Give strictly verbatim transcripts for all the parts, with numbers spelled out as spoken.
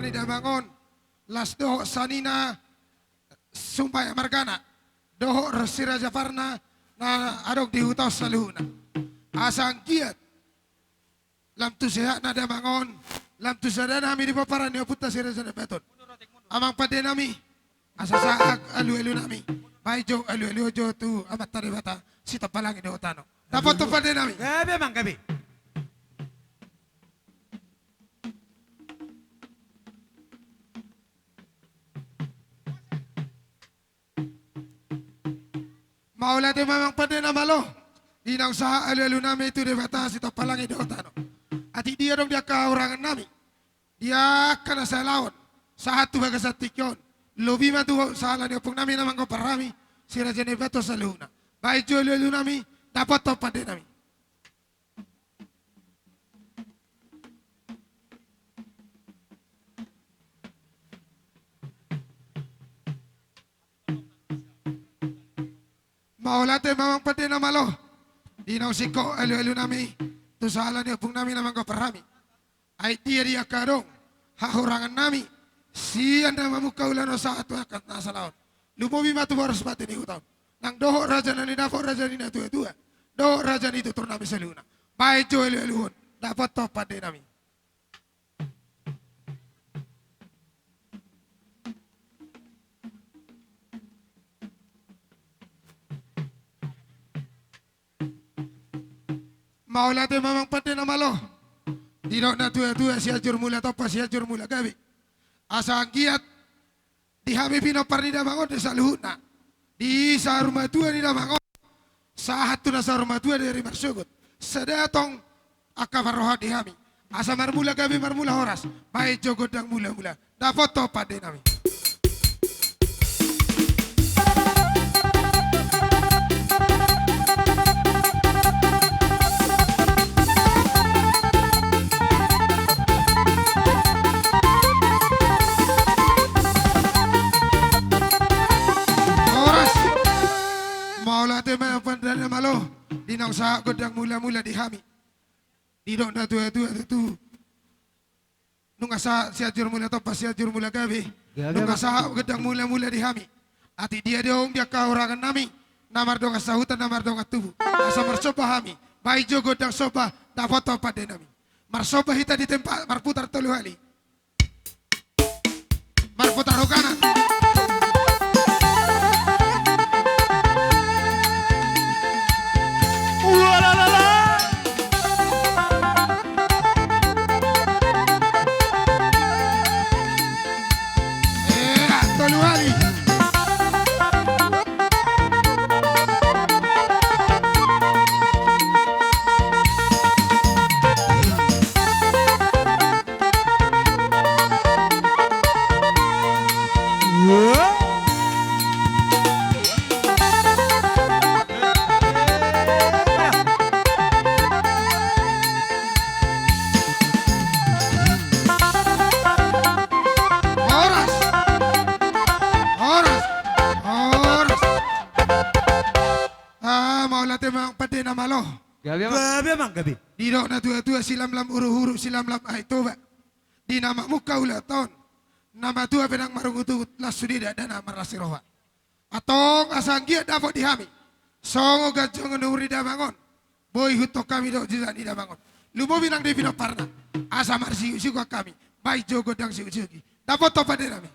Damang on, las dohot sanina Sumbayak Margana dohot Resi Raja Parna na adong di huta on saluhutna. Asa anggiat lam tu sehatna damang on, lam tu sadana hami di pomparan ni ompunta si Raja Naibaton. Amang pande nami, asa sahat alualu nami, baen jo alualu on jo tu Amanta Debata sitompa langit dohot tano. Dapothon pande nami. Gabe amang, gabe. Mauliate ma amang pande na malo, di naung sahat alualu nami tu Debata sitompa langit dohot tano. Atik dia adong di angka hahurangan nami, di angka na salaon, sahat tu bagasan tingki on, lobi ma tu sahala ni ompung nami na manggompar hami, si Raja Naibaton saluhutna. Baen jo alualu nami, dapothon pande nami. Mauliate ma amang pande na malo, di naung singkop alualu nami tu sahala ni ompung nami na manggompar hami. Atik dia di angka adong hahurangan nami, sian na mamungka ulaon sahat tu angka na salaon, lumobi ma tu boras batu ni huta on, nang dohot raja na nidapot raja ni natuatua dohot raja ni tutur nami saluhutna. Baen jo alualu on, dapothon pande nami. Mauliate ma amang pande na malo, didok natuatua, Sianjur Mula Tompa, Sianjur Mula Gabe. Asa anggiat di hami pinompar ni damang on di saluhutna, di saur matua ni damang on sahat tu na saur matua di ari marsogot, sada tong angka parrohahon di hami. Asa marmula gabe, marmula horas, baen jo gondang mulamula. Dapothon pande nami. Horas. Mauliate ma amang pande na malo, di naung sahat gondang mulamula di hami. Didok natuatua tutu, nunga sahat Sianjur Mula Tompa, Sianjur Mula Gabe. Gabe, nunga sahat gondang mulamula di hami. Atik dia adong di angka hahurangan nami na mardongan sahuta, na mardongan tubu, asa marsomba hami, baen jo gondang somba. Dapothon pande nami. Marsomba hita di tempat, marputar tolu hali. Marputar hu kanan. Ualalala. Ea, tolu hali. Horas. Horas. Horas. Ah, mauliate ma amang pande na malo. Gabe amang. Gabe amang, gabe. Didok natuatua, silamlam uruhuru, silamlam aek Toba. Di na mamungka ulaon on, na matua pe ndang marungutungut, las sude dakdanak marlas ni roha. Antong asa anggiat dapot di hami songon ganjang ni umur ni damang on, boi huntong hami dohot jejak ni damang on, lumobi nang di pinomparna, asa marsiuksiuk hami, baen jo gondang siuksiuk i. Dapothon pande nami.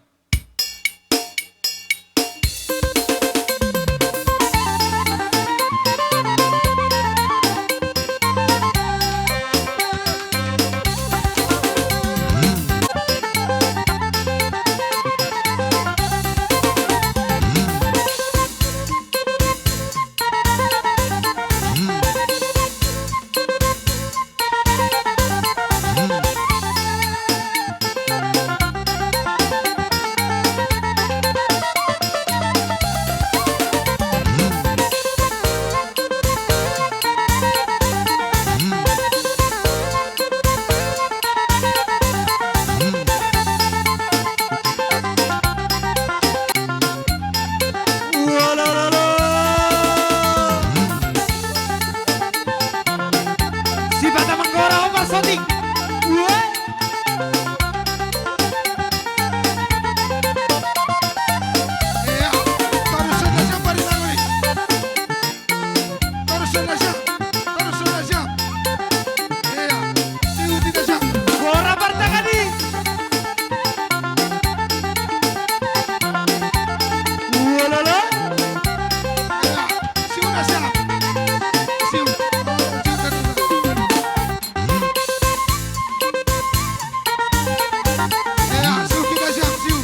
Sudah siap. Terus sudah siap. Iya. Siu tidak siap. Suara partangan i. Walala. Iya. Siu tidak siap. Siu. Siu tidak siap. Iya, siu kita siap, siu.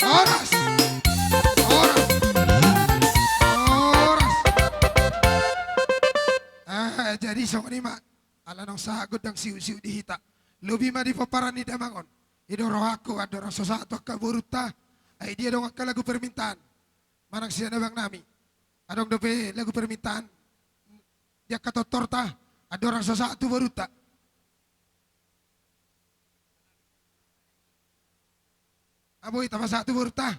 Horas! Horas! Horas! Ah, jadi songon i ma. Ala naung sahat gondang siu-siu di hita. Lobi ma di pomparan ni damang on. I do rohangku, andorang so sahat tu angka borunta. Ai dia adong angka lagu permintaan manang sian abang nami? Adong dope lagu permintaan di angka tortorta andorang so sahat tu borunta? Boi tapasahat tu borunta.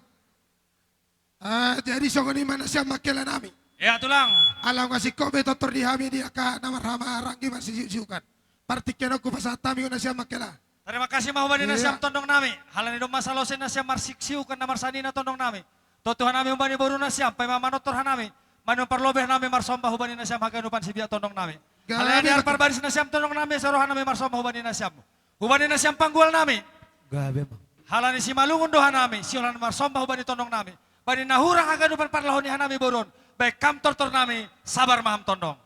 Ah, jadi songon i ma nasiam mangkela nami. Ia tulang. Ala nga singkop be tortor di hami di angka na marhamaranggi marsisiuksiukan. Partingkian on hupasahat hami tu nasiam mangkela. Tarima kasih ma hubani nasiam tondong nami. Halani domma salose nasiam marsiuksiukan na marsanina tondong nami. Totu hanami hubani boru nasiam, paima manortor hanami. Maningon parlobei hanami marsomba hubani nasiam haganupan sibiak tondong nami. Halani andar parbadis nasiam tondong nami, sai ro hanami marsomba hubani nasiam. Hubani nasiam panggual nami. Gabe ma. Halani simalungun do hanami, siholan marsomba hubani tondong nami. Bani na hurang haganupan parlahoni hanami boru on, baen ham tortor nami, sabar ma ham tondong.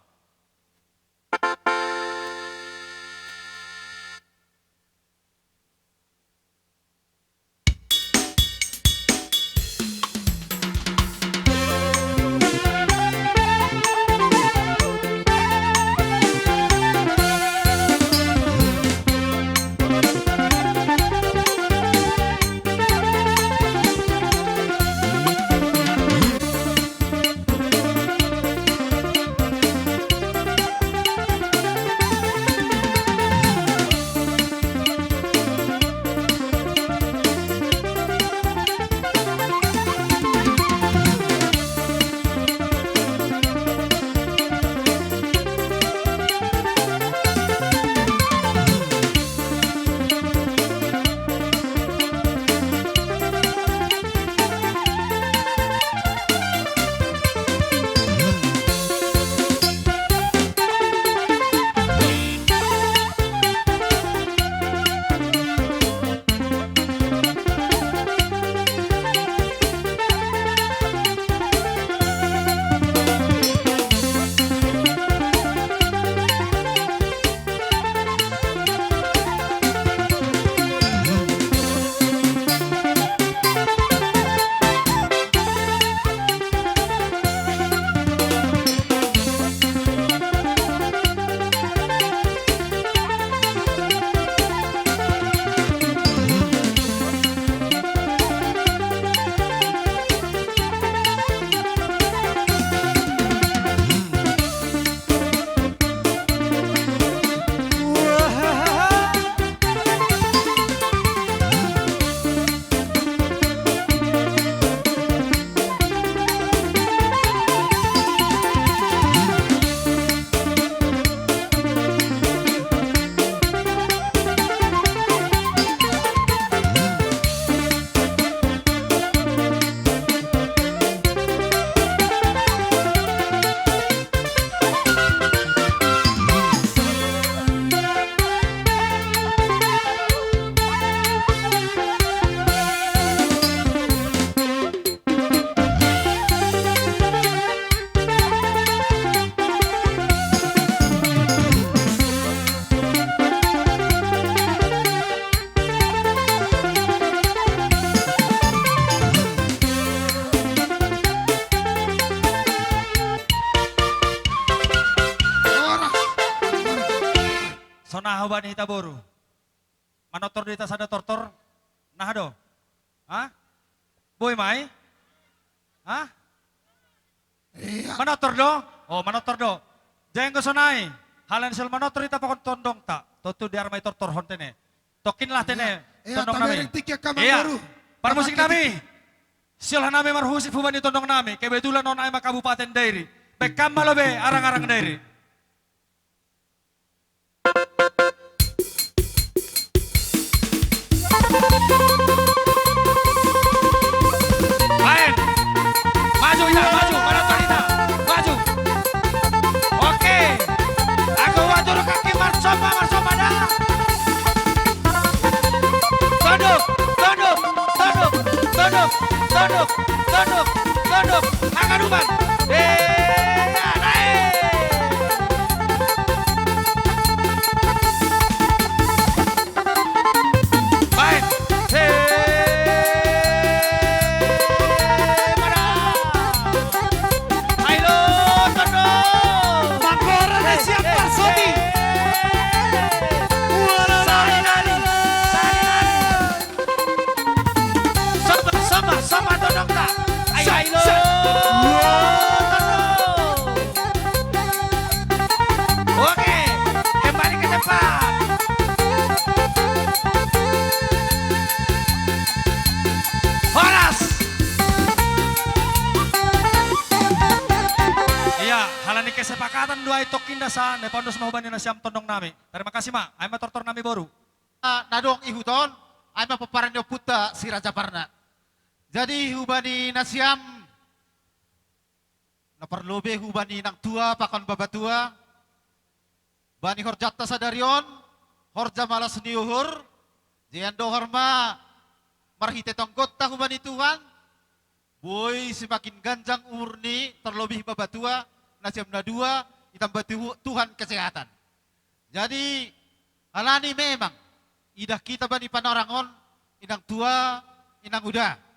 Sonang hubani hita boru. Manortor do hita sada tortor. Nah do. Ha? Boi ma i? Ha? Iya. Manortor do? Oh, manortor do. Denggo sonai, halani sel manortor hita pakon tondongta, tontu diarmai tortorhon tene. Tongkin lah tene, ia, ia, tondong nami. Ia, parmusik nami. Siol hanami marhusip hubani tondong nami, kebetulan on ai ma Kabupaten Dairi. Baen hamu ma lobe arang-arang Dairi. Baen. Maju ita, maju, manortor ita. Maju. Oke. Anggo uatur kaki marsomba, marsomba da. Tonduk, tonduk, tonduk, tonduk, tonduk, tonduk, tonduk. Hagaduman. Eh, ya, naik. Baen. He. Mana? Ailo, tondong. Manggora na siap parsoti. Sari nari, sari nari. Soma, soma, soma tondongta. Ayo, ayo. Oke, kembali ke tempat. Horas. Ia, halani kesepakatan do ai tongkin da sa, na paondos ma hubani nasiam tondong nami. Terima kasih ma, ai ma tortor nami boru. Na adong ihut on, ai ma pomparan ni ompunta si Raja Parna. Jadi hubani nasiam, na parlobe hubani nang tua pakon babatua, bani horjanta sadari on, horja malas ni uhur, jadi andohar ma marhite tonggonta hubani Tuhan, boi semakin ganjang umurni, terlebih babatua, nasiam na dua, ditambah tu-, Tuhan kesehatan. Jadi, halani memang, idah hita bani panorang on, inang tua, inang uda.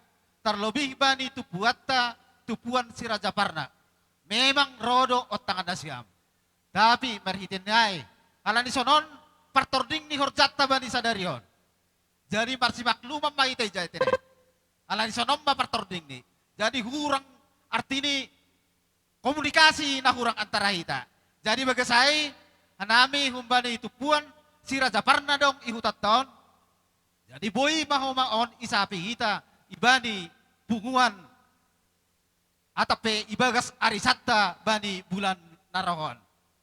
Terlebih bani tumpuanta, tumpuan si Raja Parna. Memang ro do ontangan nasiam. Tapi marhite ni ai, halani sonon, partording ni horjanta bani sadari on. Jadi marsimakluman ma hita i jatene. Alani sonon ma partording ni. Jadi hurang artini komunikasi na hurang antara hita. Jadi bagas ai hanami humbani tumpuan si Raja Parna dong ihutanta on. Jadi boi ma homa on isapi hita ibani punguan atap pe ibagas arisanta bani bulan na ro on.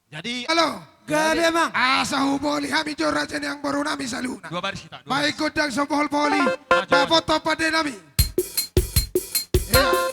Jadi, halo, gabe amang. Asa huboli hami jo raja ni amangboru nami saluhutna. Dua baris hita, dua baris. Baen gondang so bohol-boholi. Maju, maju. Dapothon pande nami. Ia.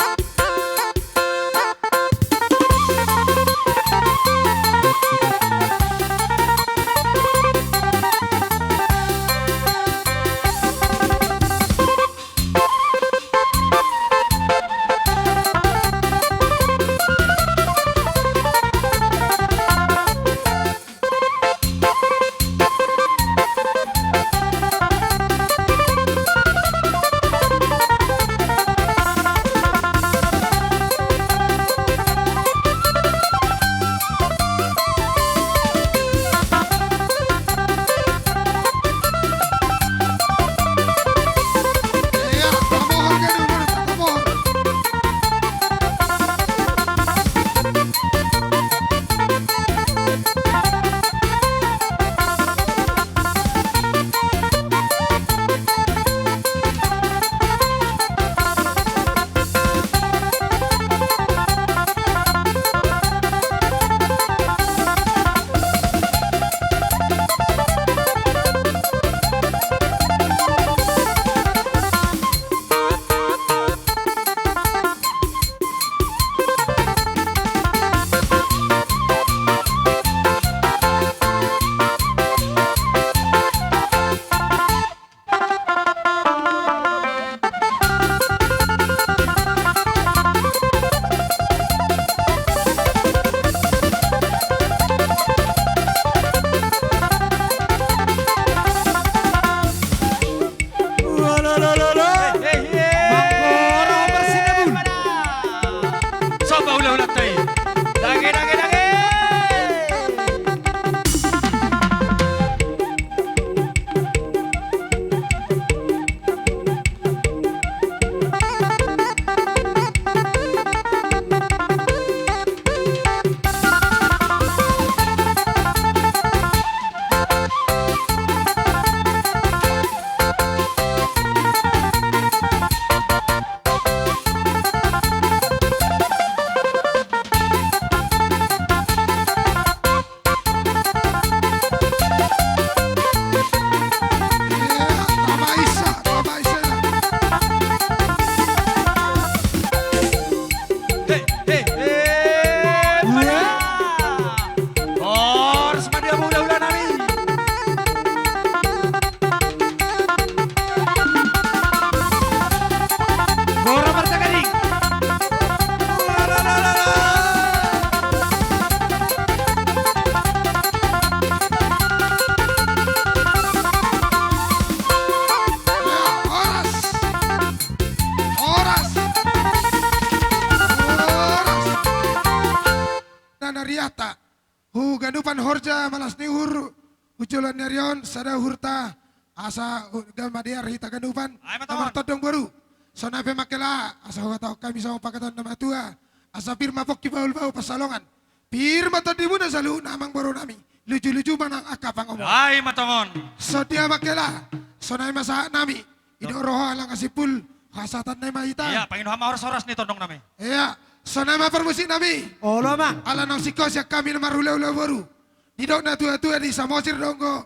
tu ganupan horja malas ni uhur, tu joloan ni ari on, sada uhurta, asa, uh, gabe madear hita ganupan, ai ma tutu, na martondong boru. Sonai pe ma hela, asa huhatahon hami songon pangkataion na matua, asa pir ma pongki bahulbahul pansalongan. Pir ma tondimuna saluhutna amangboru nami, lujuluju ma nang angka pangomoan. Ai ma tutu. Songon dia ma hela, sonai ma sahat nami. Didok roha nang na simpul, hasahatan nami ma hita. Ia, pangidoan ma horashoras ni tondong nami. Ia, sonai ma parmusik nami. Olo ma. Ala naung singkop sian hami na marhulahula boru. Didok natuatua di Samosir do anggo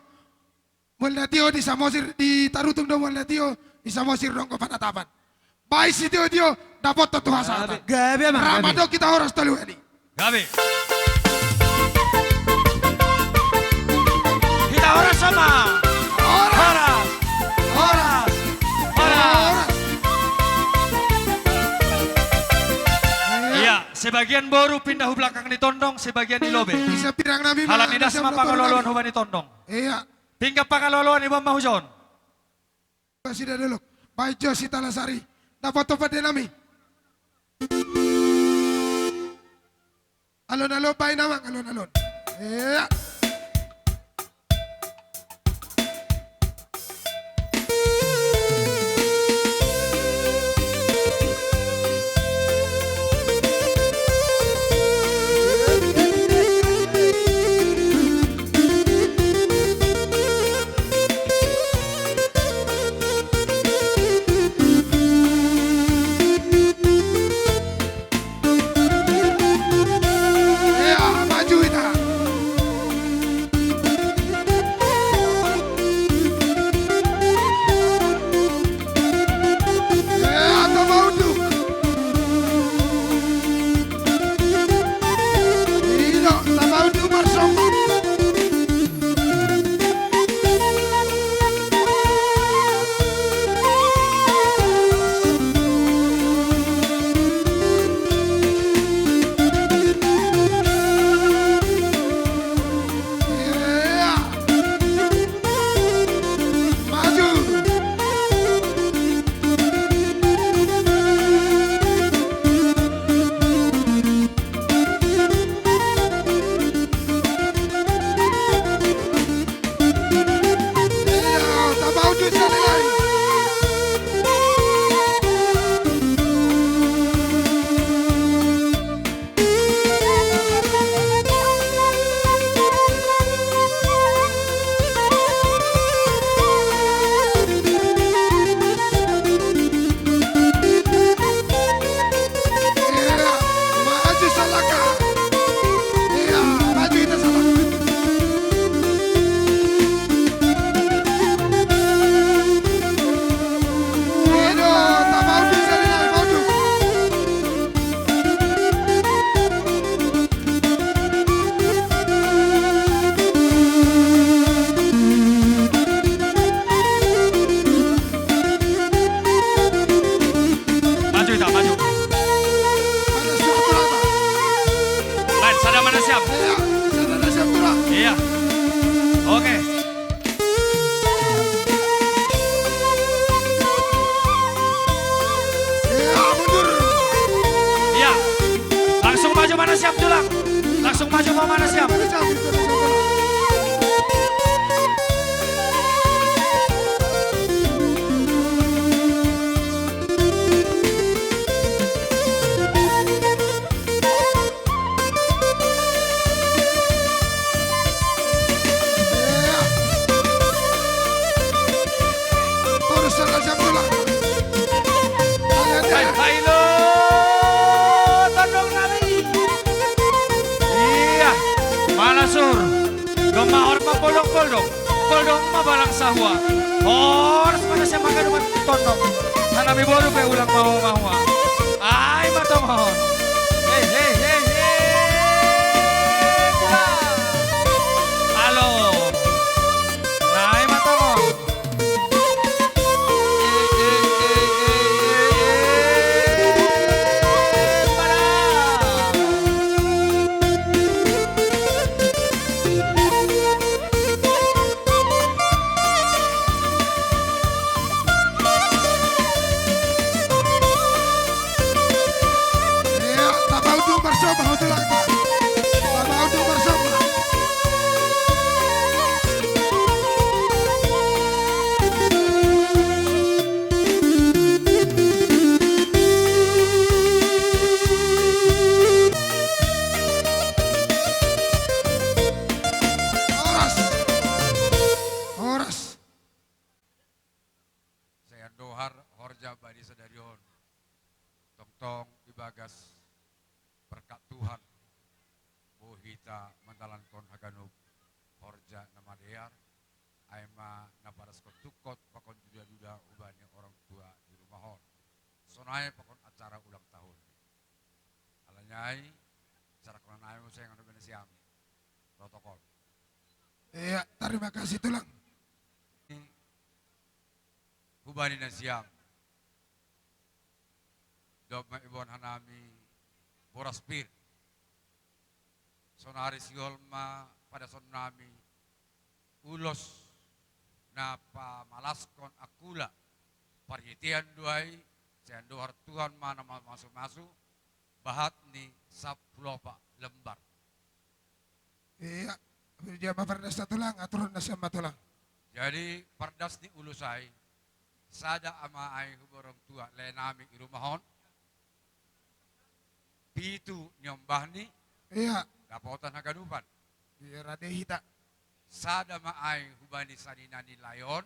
mual na tio, di Samosir, di Tarutung do mual na tio, di Samosir do anggo panatapan. Baen sitiotio, dapothon tu hasahatan. Gabe, gabe ma, rap ma, gabe. Dok hita horas tolu hali. Gabe. Hita horas sama. Horas. Horas. Horas. Horas. Ia, sebagian boru pinda hu belakang ni tondong, sebagian di lobe. Bisa pirang nami. Halani das ma pangaloaloan huba ni tondong. Ia. Pinggan pangaloaloan ibaen ma hujaon. Nasida dolok. Baen jo sitalasari. Dapothon pande nami. Alonalon baen amang, alonalon. Ia. Ia, maju hita. Ia, tamba unduk. Ino, tamba unduk marsongkop. Maju hita, maju. Baen, sada ma na siap. Ia. Oke. Ia, mundur. Ia. Langsung maju ma na siap, tulang. Langsung maju ma na siap. Hai, hai, lo, tondong nami. Ia, malasur. Domma horma poldok-poldok. Poldok ma balang sahua. Horas ma na siap mangganupan tondong. Nang nami boru pe ulang mahua-mahua. Ai ma tongon. He, he, he, he. Alo. Ai ma tongon. Haganup horja na madear, ai ma na padaskon tungkot pakon duda-duda hubani orang tua di rumah on. Sonai pakon acara ulang tahun. Alani ai, sarakonan ai muse ngan hubani nasiam. Protokol. Iya, terima kasih, Tulang. Hubani nasiam. Domma iboan hanami boras pir. Sonari sihol ma padasonnami ulos na pamalaskon angkula. Parhitean do ai, sai andohar Tuhan ma na mamasu-masu, bahat ni sampulu opat lembar. Iya, dia ma pardas na, Tulang, aturan nasiam ma, Tulang. Jadi, pardas ni ulos ai, sada ma ai hubani orang tua laenami i rumah on, pitu niombahni, iya, dapotan haganupan. Iya, rade hita. Sada ma ai hubani sanina ni lae on.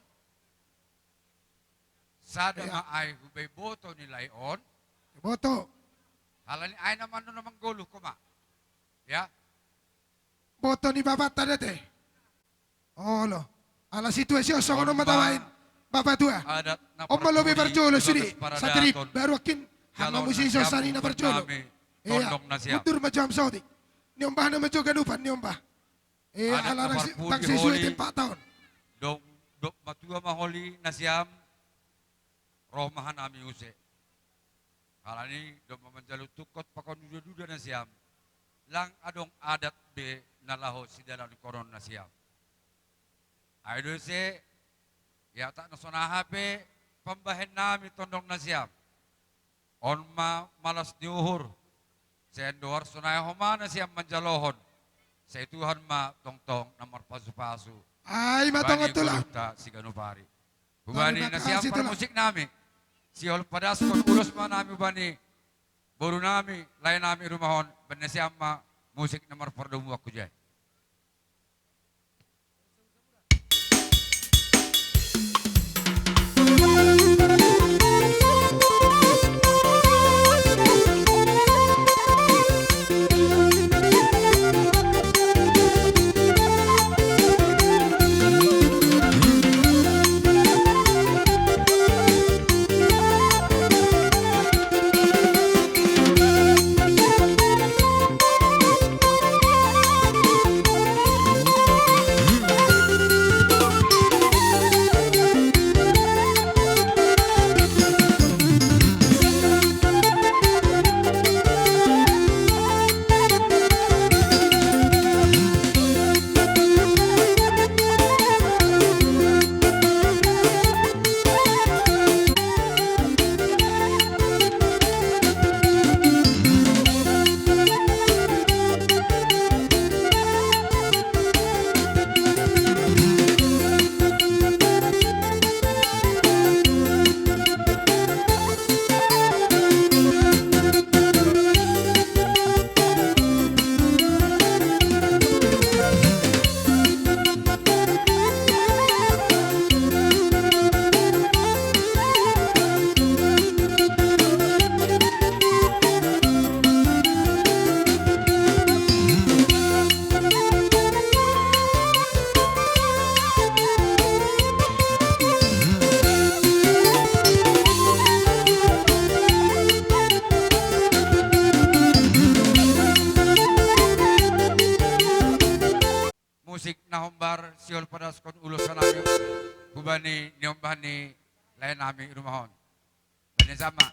Sada, iya, ma ai hubani boto ni lae on. Boto. Alani ai na manu na manggoluh koma. Ya. Boto ni bapakta do ate. Olo. Ala situasi on songon on ma tabaen. Bapak tua. On ma lobi parjolo sude. Satrip baru akin. Hama musisi on sani na parjolo. Iya. Mundur ma jo hamu saotik. Niombahna ma jo ganupan niombah. Iya, ala na bangsa sude tempat taon. Dok, dok matua ma holi nasiam. Ro ma hanami use. Alani domma manjalo tungkot pakon duda-duda nasiam. Lang adong adat be na laho sidalankonon nasiam. Ai do ise, ia tak na sonaha pe pambahennami tondong nasiam. On ma malas ni uhur. Sai andohar sonai homa nasiam manjalohon. Sai Tuhan ma tongtong na marpasu-pasu. Ai ma tongon, Tulang. Siganup ari. Hubani nasiam parmusiknami. Sihol padaskon ulos ma nami hubani borunami, laenami i rumah on, baen nasiam ma musik na marpardomuan hujai. Musik na hombar sihol padaskon ulos hanami hubani niombah ni laenami i rumah on. Baen nasiam ma.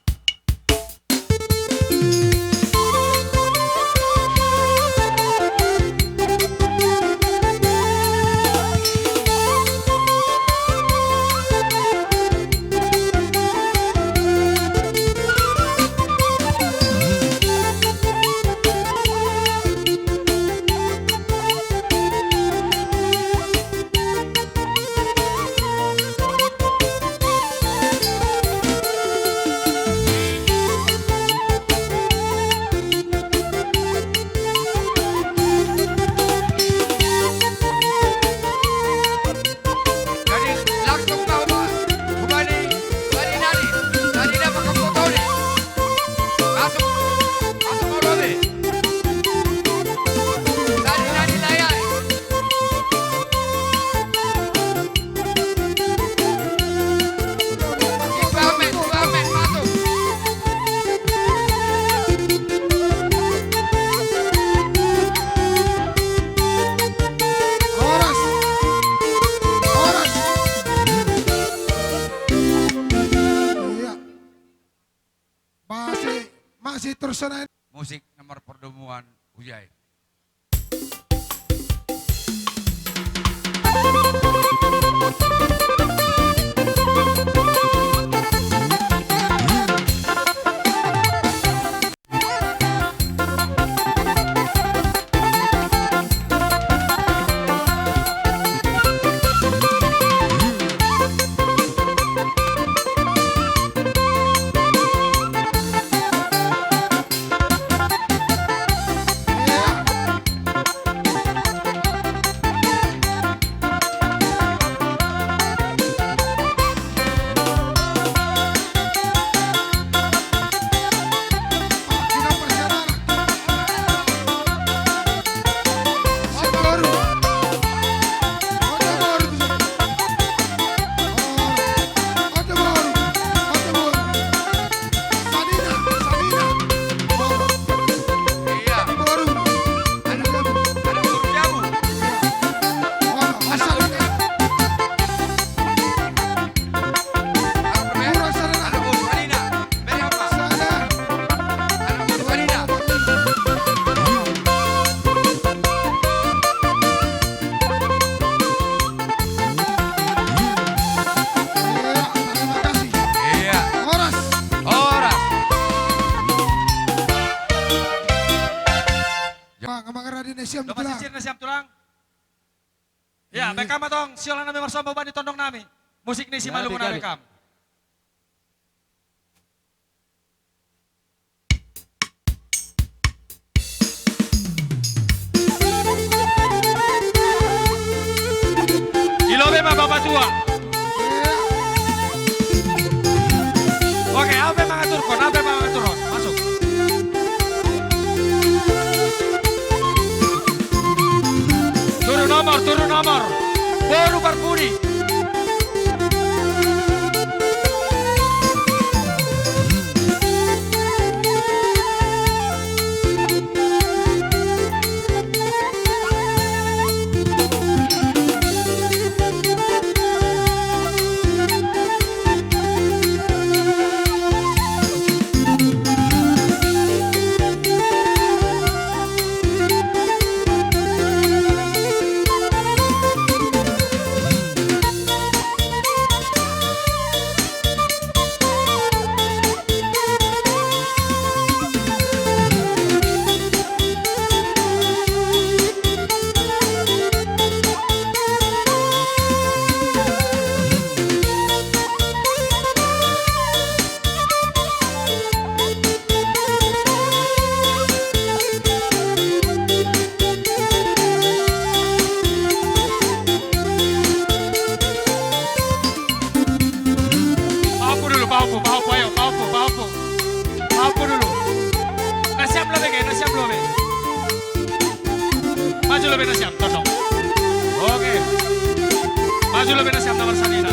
Sonai. Musik nomor perdomuan, hujai. Iya, terima kasih. Iya. Horas. Horas. Amang, amang rade na siam tulang. Iya, baen ma antong siola nami marsomba bani tondong nami. Musik ni si Malumu na baen ma. Di lobei ma bapatua. Oke, au pe mangaturhon, au pe mangaturhon. Masuk. Tolu nomor, tolu nomor. Boru Parpudi. Pahompu dulu, pahompu, pahompu, ayo, pahompu, pahompu. Pahompu dulu. Na siam lobei, na siam lobei. Maju lobei na siam, tondong. Oke. Maju lobei na siam, nomor sanina.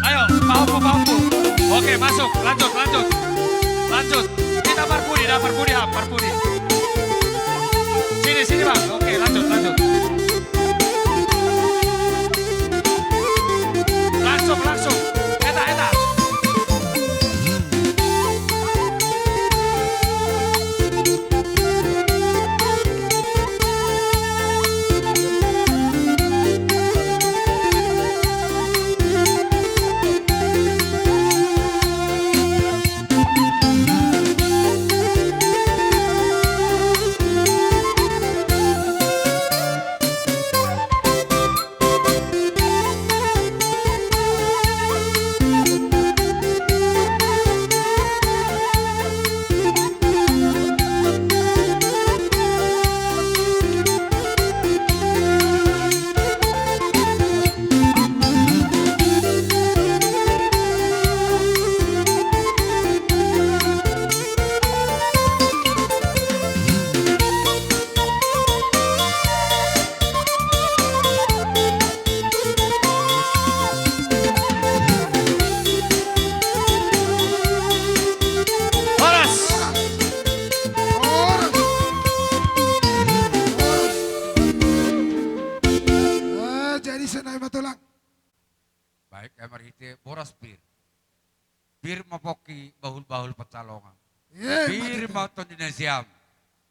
Ayo, pahompu, pahompu. Oke, masuk. Lanjut, lanjut. Lanjut. Kita Parpudi, dah Parpudi, ha, Parpudi. Sini, sini, Bang. Oke, lanjut, lanjut. Langsung, langsung. Eta, eta. Horas. Horas. Horas. Eh, jadi sonai ma tulang. Baik, eh, marhite boras pir. Pir ma pongki bahul-bahul pansalongan. Ima tutu. Pir ma tondi nasiam.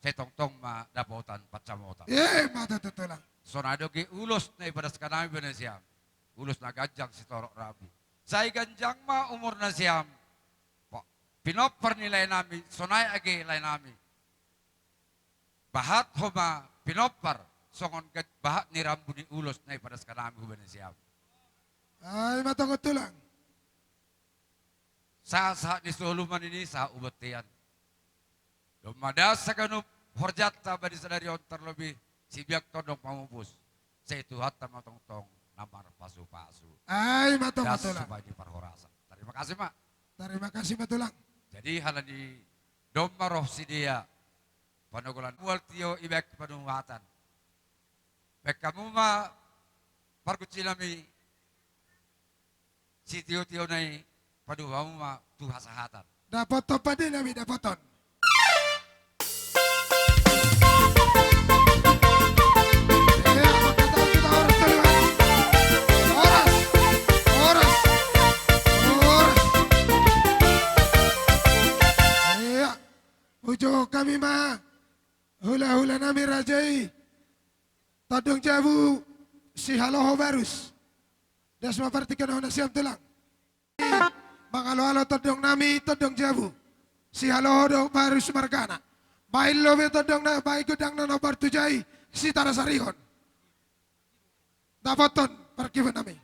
Sai tongtong ma dapotan pansamotan. Ima tutu, Tulang. Sonai do age ulos na ipadaskan hami be nasiam. Ulos na ganjang sitorop rambu. Sai ganjang ma umur nasiam. Pinompar ni lae nami, sonai age lae nami. Bahat ho ma pinompar, songon bahat ni rambu ni ulos na ipadaskan hami be nasiam. Ai ma tongtong, Tulang. Sahat-sahat ni solu ma nini sahat tu bontean. Domma das haganup horjanta bani sadari on, tarlobi sibiak tondong pamupus. Sai Tuhanta ma tongtong na marpasupasu. Ai ma tongtong, Tulang. Das supahi ni parhorasan. Tarima kasih ma. Tarima kasih ma, Tulang. Jadi halani domma ro sidea panogolan mual tio ibaen panuhatan. Baen hamu ma pargonsi nami sitio-tiona i, padomu hamu ma tu hasahatan. Dapothon pande nami, dapothon. Horas, horas, horas. Ia, uju hami ma hula-hula nami raja i. Tondong jabu Sihaloho Barus. Das ma partingkian on nasiam, Tulang. Mangalo-alo tondong nami, tondong jabu Sihaloho do Barus margana. Baen lobi tondong na, baen gondang na nomor tujuh i, Sitara Sarihon. Dapothon parkiban nami.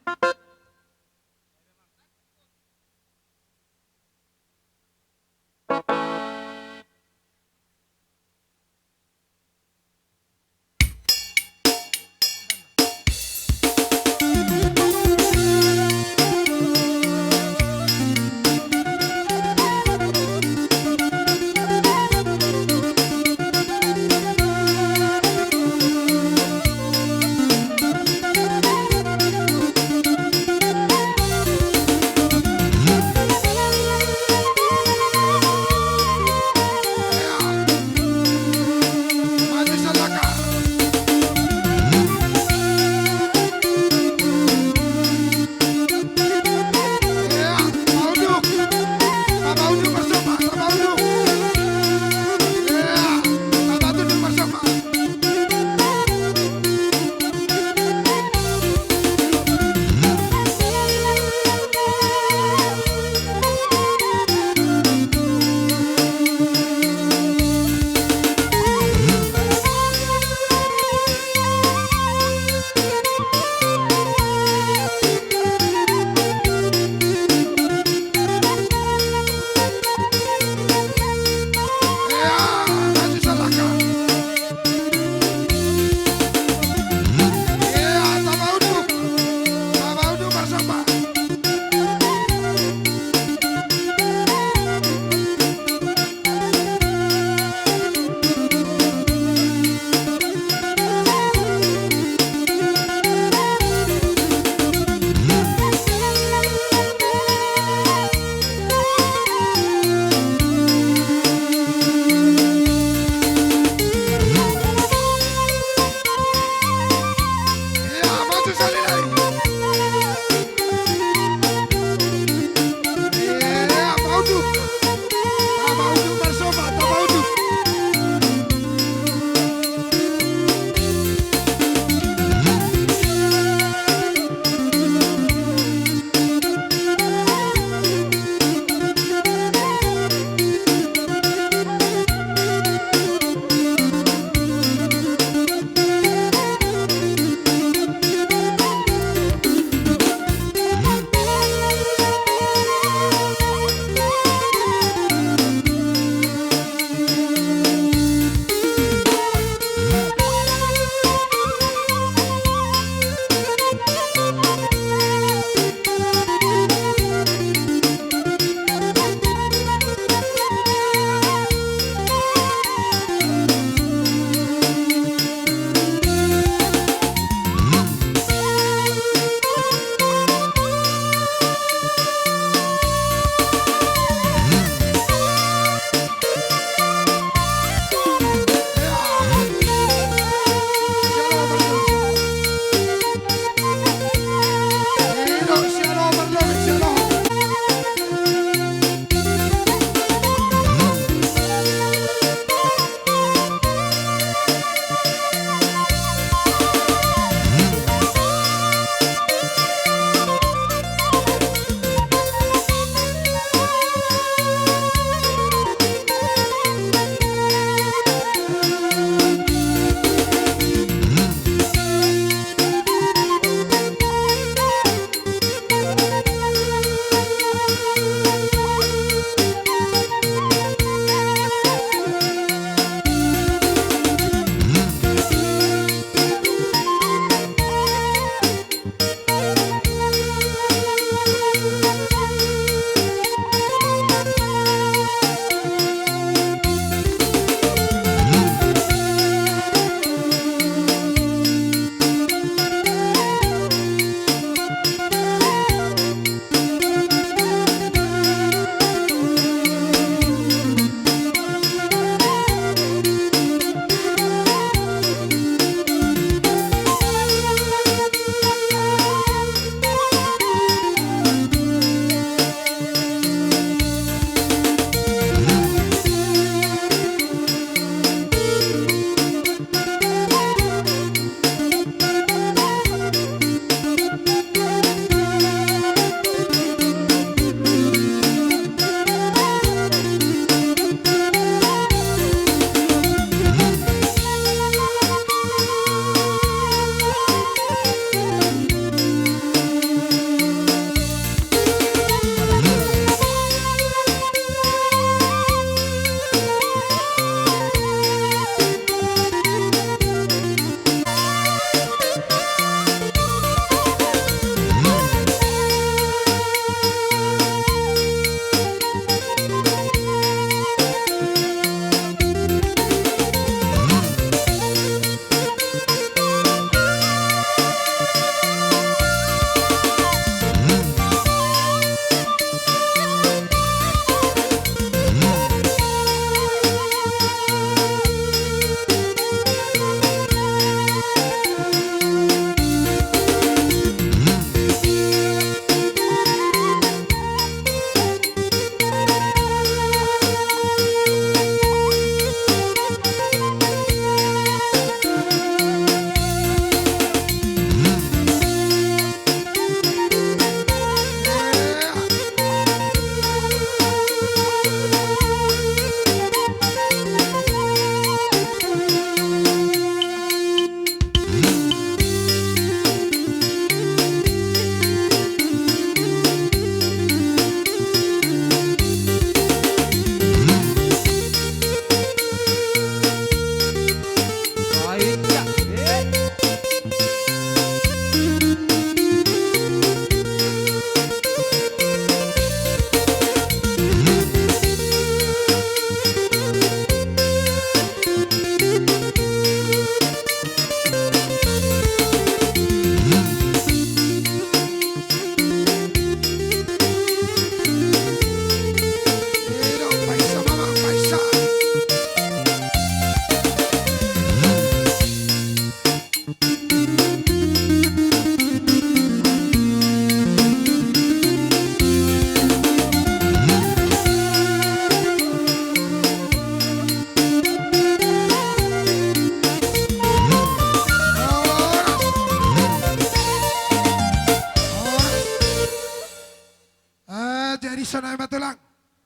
Sonai ma tulang.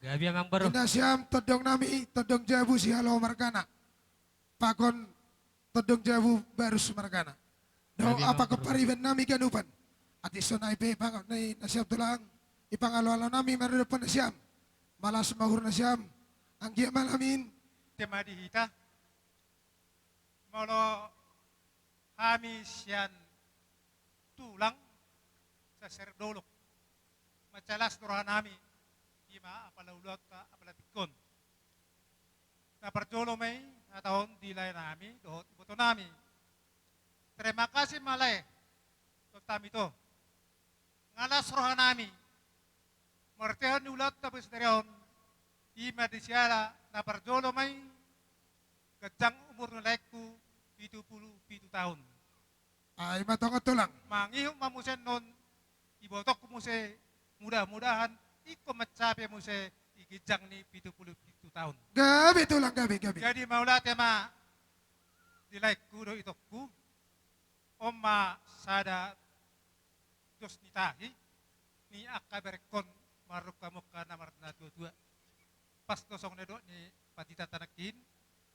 Gabe amang boru. Di nasiam tondong nami, tondong jabu Sihaloho margana. Pakon tondong jabu Barus margana. Dohot apala pariban nami ganupan. Atik sonai pe pangot ni nasiam tulang. Ipangaloalo nami mardopan nasiam. Malas ma uhur nasiam. Anggiat ma lamin. Tema di hita. Molo hami sian tulang, sasar dolok. Mansai las do roha nami, ima apala ulaonta, apala tingki on. Na parjolo ma i, hatahon di lae nami, dohot iboto nami. Terima kasih ma lae, tolhami to. Nga las roha nami. Martehon ni ulaonta boi sadari on, ima di siala na parjolo ma i, ganjang umur ni laengku pitu pulu pitu taon. Ai ma tongon tulang. Mangihut ma muse annon, ibotongku muse, mudah-mudahan ingkon mancapai muse di ginjang ni pitu pulu pitu taon. Gabe tulang, gabe, gabe. Jadi mauliate ma di laengku dohot itongku, on ma sada dos ni tahi, ni angka berengkon marrungka-mungka na marnatua-tua. Pas do songon na nidok ni pandita nangkin,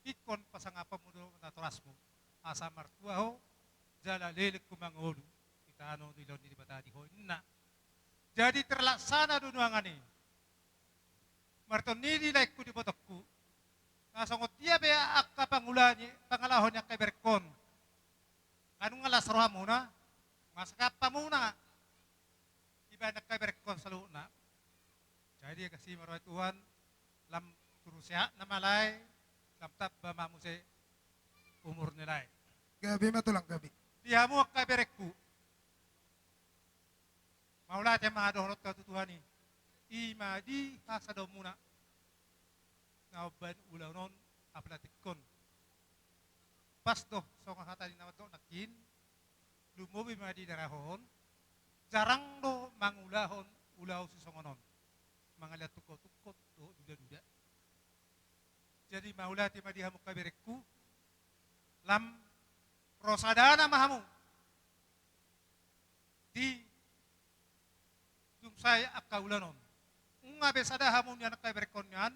ingkon pasangaponmu do natorasmu. Asa martua ho, jala leleng ho mangolu, di tano ni laon ni Debata di ho inna. Jadi terlaksana do nuangan i. Martonggo ni di laengku di ibotongku. Na songon dia pe angka pangula ni, pangalaho ni angka berengkon. Nga nunga las rohamuna, nga sangap hamuna. Ibaen angka berengkon saluhutna. Jadi dikasih ma roha ni Tuhan, lam turu sehat nama lae, lam tamba ma muse umur ni lae. Gabe ma tulang, gabe. Di hamu angka berengku. Mauliate ma dohononta tu Tuhan i. Ima di hasadaonmuna. Na umbaen ulaon on apala tingki on. Pas do songon hata ni na mandok nangkin, lumobi ma di daerah on, jarang do mangulahon ulaon sisongon on. Mangalean tungkot-tungkot dohot duda-duda. Jadi mauliate ma di hamu angka berengku, lam ro sadana ma hamu. Di dung sae angka ulaon on. Nunga be sada hamu nian angka berengkon nian,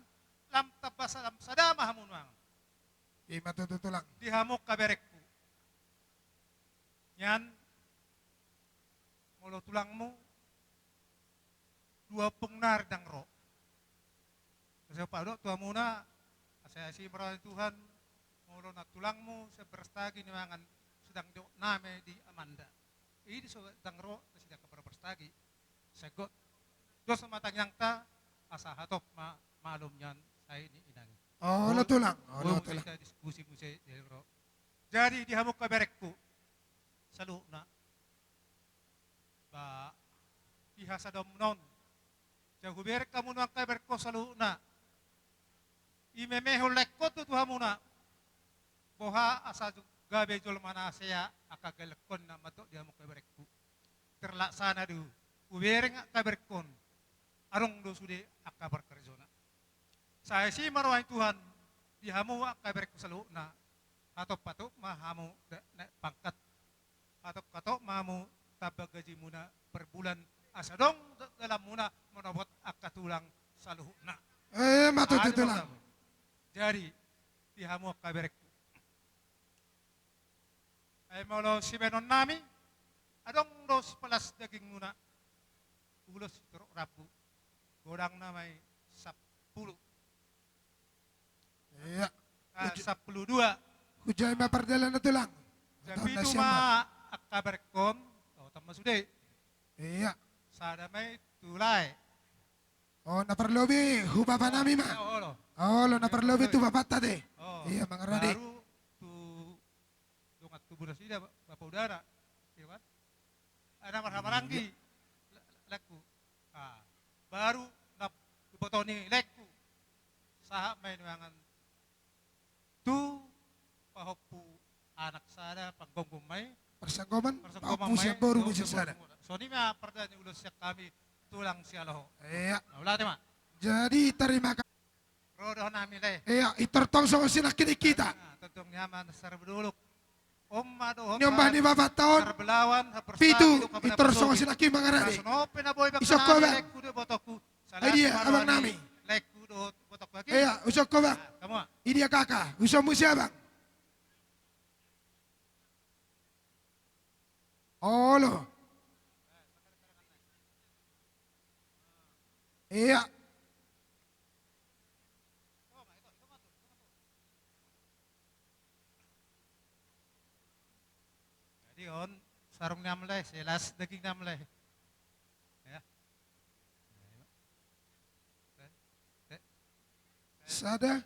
lam tamba sa-, lam sada ma hamu nuaeng. Ima tutu tulang. Di hamu angka berengku. Nian, molo tulangmu, dua ompung nari ndang ro. Asa paidok tu hamuna, asa asi ma roha ni Tuhan, molo na tulangmu sian Brastagi nuaeng, sedang diok name di Amanda. I do so ndang ro nasida angka Brastagi. Senggot. Dos ma tangiangta, asa hatop ma malum nian sae ni inang i. Olo tulang, olo tulang. Boi muse hita diskusi muse di ro. Jadi di hamu angka berengku. Saluhutna. Ba, di hasadaonmuna on. Sai hubereng hamu nuaeng angka berengku saluhutna. Imemehon laengkon tu hamuna. Boha asa ju-, gabe jolma na hasea angka gellengkon na mandok di hamu angka berengku. Terlaksana do, hubereng angka berengkon. Adong do sude angka parkarejona. Sai asi ma roha ni Tuhan, di hamu angka berengku saluhutna. Hatop-hatop ma hamu da-, naek pangkat. Hatop-hatop ma hamu tamba gajimuna per bulan, asa adong da-, dalanmuna manopot angka tulang saluhutna. Eh, ima tutu tulang. Jadi, di hamu angka berengku. Ai molo sibaenon nami, adong do sipalas dagingmuna. Ulos sitorop rambu. Godangna ma i sampulu. Iya. Ah, sampulu dua. Hujae ma pardalanan tulang. Jam pitu ma angka berengkon, dohonon ma sude. Iya. Sada ma i tu lae. Oh, na parlobi, hu bapa nami ma. Olo. Olo, na parlobi tu bapanta te. Oh, iya, mangarade. Baru tu dongan tubu nasida, bapa udara. Iya kan? Anak marhamaranggi. Iya. La-, laengku. Ah, baru na iboto ni laengku. Sahat ma i nuaeng tu pahompu anak sada, panggomgom ma i. Parsanggoman, parsanggoman pahompu ma i, sian boru dohot muse sada. Songon i ma pardalanan ni ulos sian hami tulang Sihaloho. Iya. Mauliate ma. Jadi, tarima kasih. Ro do nami lae. Iya, pintor tong songon sinangkin i hita. Nah, tongtong ni ama na sarbadolok. On ma dohot ni ombah ni bapanta on. Sarbelawan, pitu, pintor songon sinangkin mangarade. Isok koba. Ai dia abang nami. Laengku dohot botoku, oke? Ia, uson ho bang. Ia, hamu ma. Ai dia kaka, uson muse abang. Olo. Ia. Jadi on sarung ni amlai, selas daging ni amlai. Ya. Sada,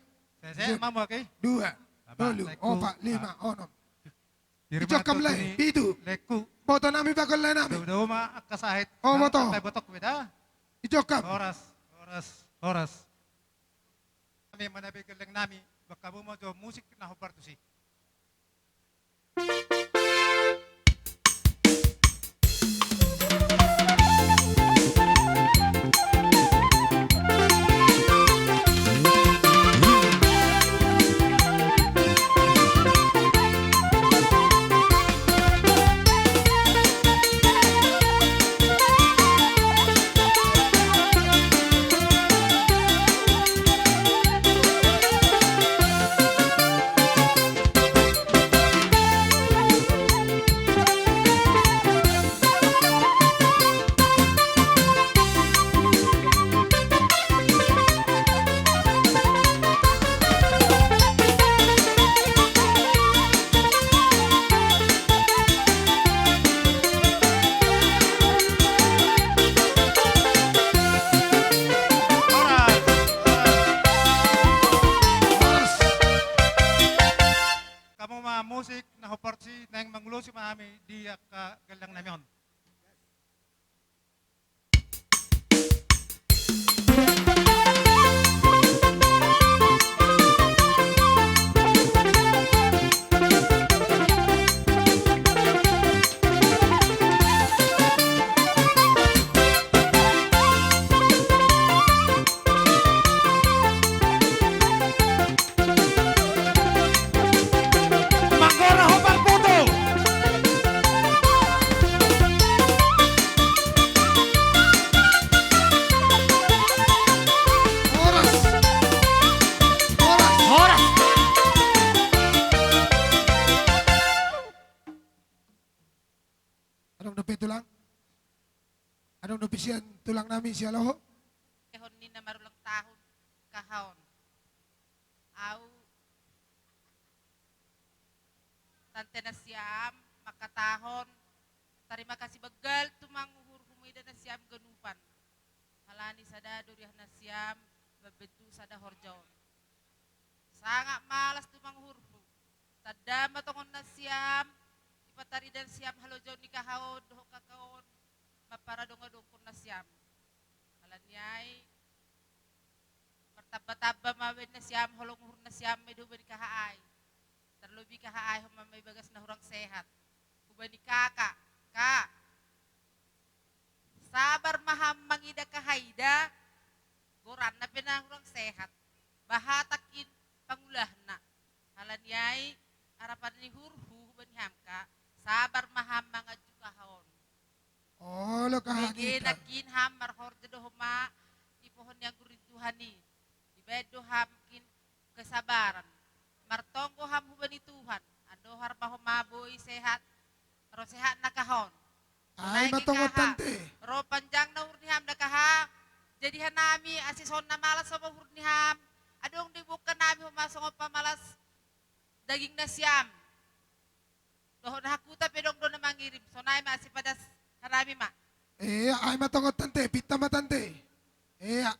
dua, tolu, opat, lima, onom. Ijok amlai, pitu. Boto nami bagon lae nami. Dao ma angka sahit. O boto. Ijok am. Horas, horas, horas. Nami manabi gelleng nami, bangka bo ma jo musik na hombar tusi. Hamu ma musik na hombar tusi, naeng mangulosi ma hami di angka gelleng nami on. Manggora hombar putu. Horas. Horas. Horas. Adong dope tulang? Adong dope sian tulang nami sialoho? Hon ni na marulang tahun kahaon. Au tante nasiam mangkatahon tarima kasih begal tu manguhur humida nasiam ganupan. Halani sada do riah nasiam mambentuk sada horja on. Sangat malas tu manguhurhu. Tanda ma tongon nasiam, dipatarida nasiam halojaon ni kahaon dohot kakaon, mamparadongadongkon nasiam. Halani ai, martamba-tamba ma baen nasiam, holong uhur nasiam ma i do hubani kaha ai. Tarlobi kaha ai homa ma i bagas na hurang sehat. Hubani kaka, ka. Sabar ma ham mangida kahaida, goranna pe na hurang sehat. Bahatangkin pangulahna. Halani ai, harapan ni uhurhu hubani ham ka, sabar ma ham manganju kahaon. Olo kaha. Bege nangkin ham marhorja do homa di pohon ni anggur ni Tuhan i. Dibaen do ham nangkin kesabaran. Martonggo ham hubani Tuhan. Andohar ma homa boi sehat. Ro sehat na kahaon. Ai ma tongon tante. Ro panjang na uhur ni ham da kaha. Jadi hanami asa songon na malas homa uhur ni ham. Adong do iboan nami homa songon pamalas daging nasiam. Dohot na hakuta pe adong do na mangirim. Sonai ma asa padas hanami ma. Ia, ai ma tongon tante, pinta ma tante. Ia.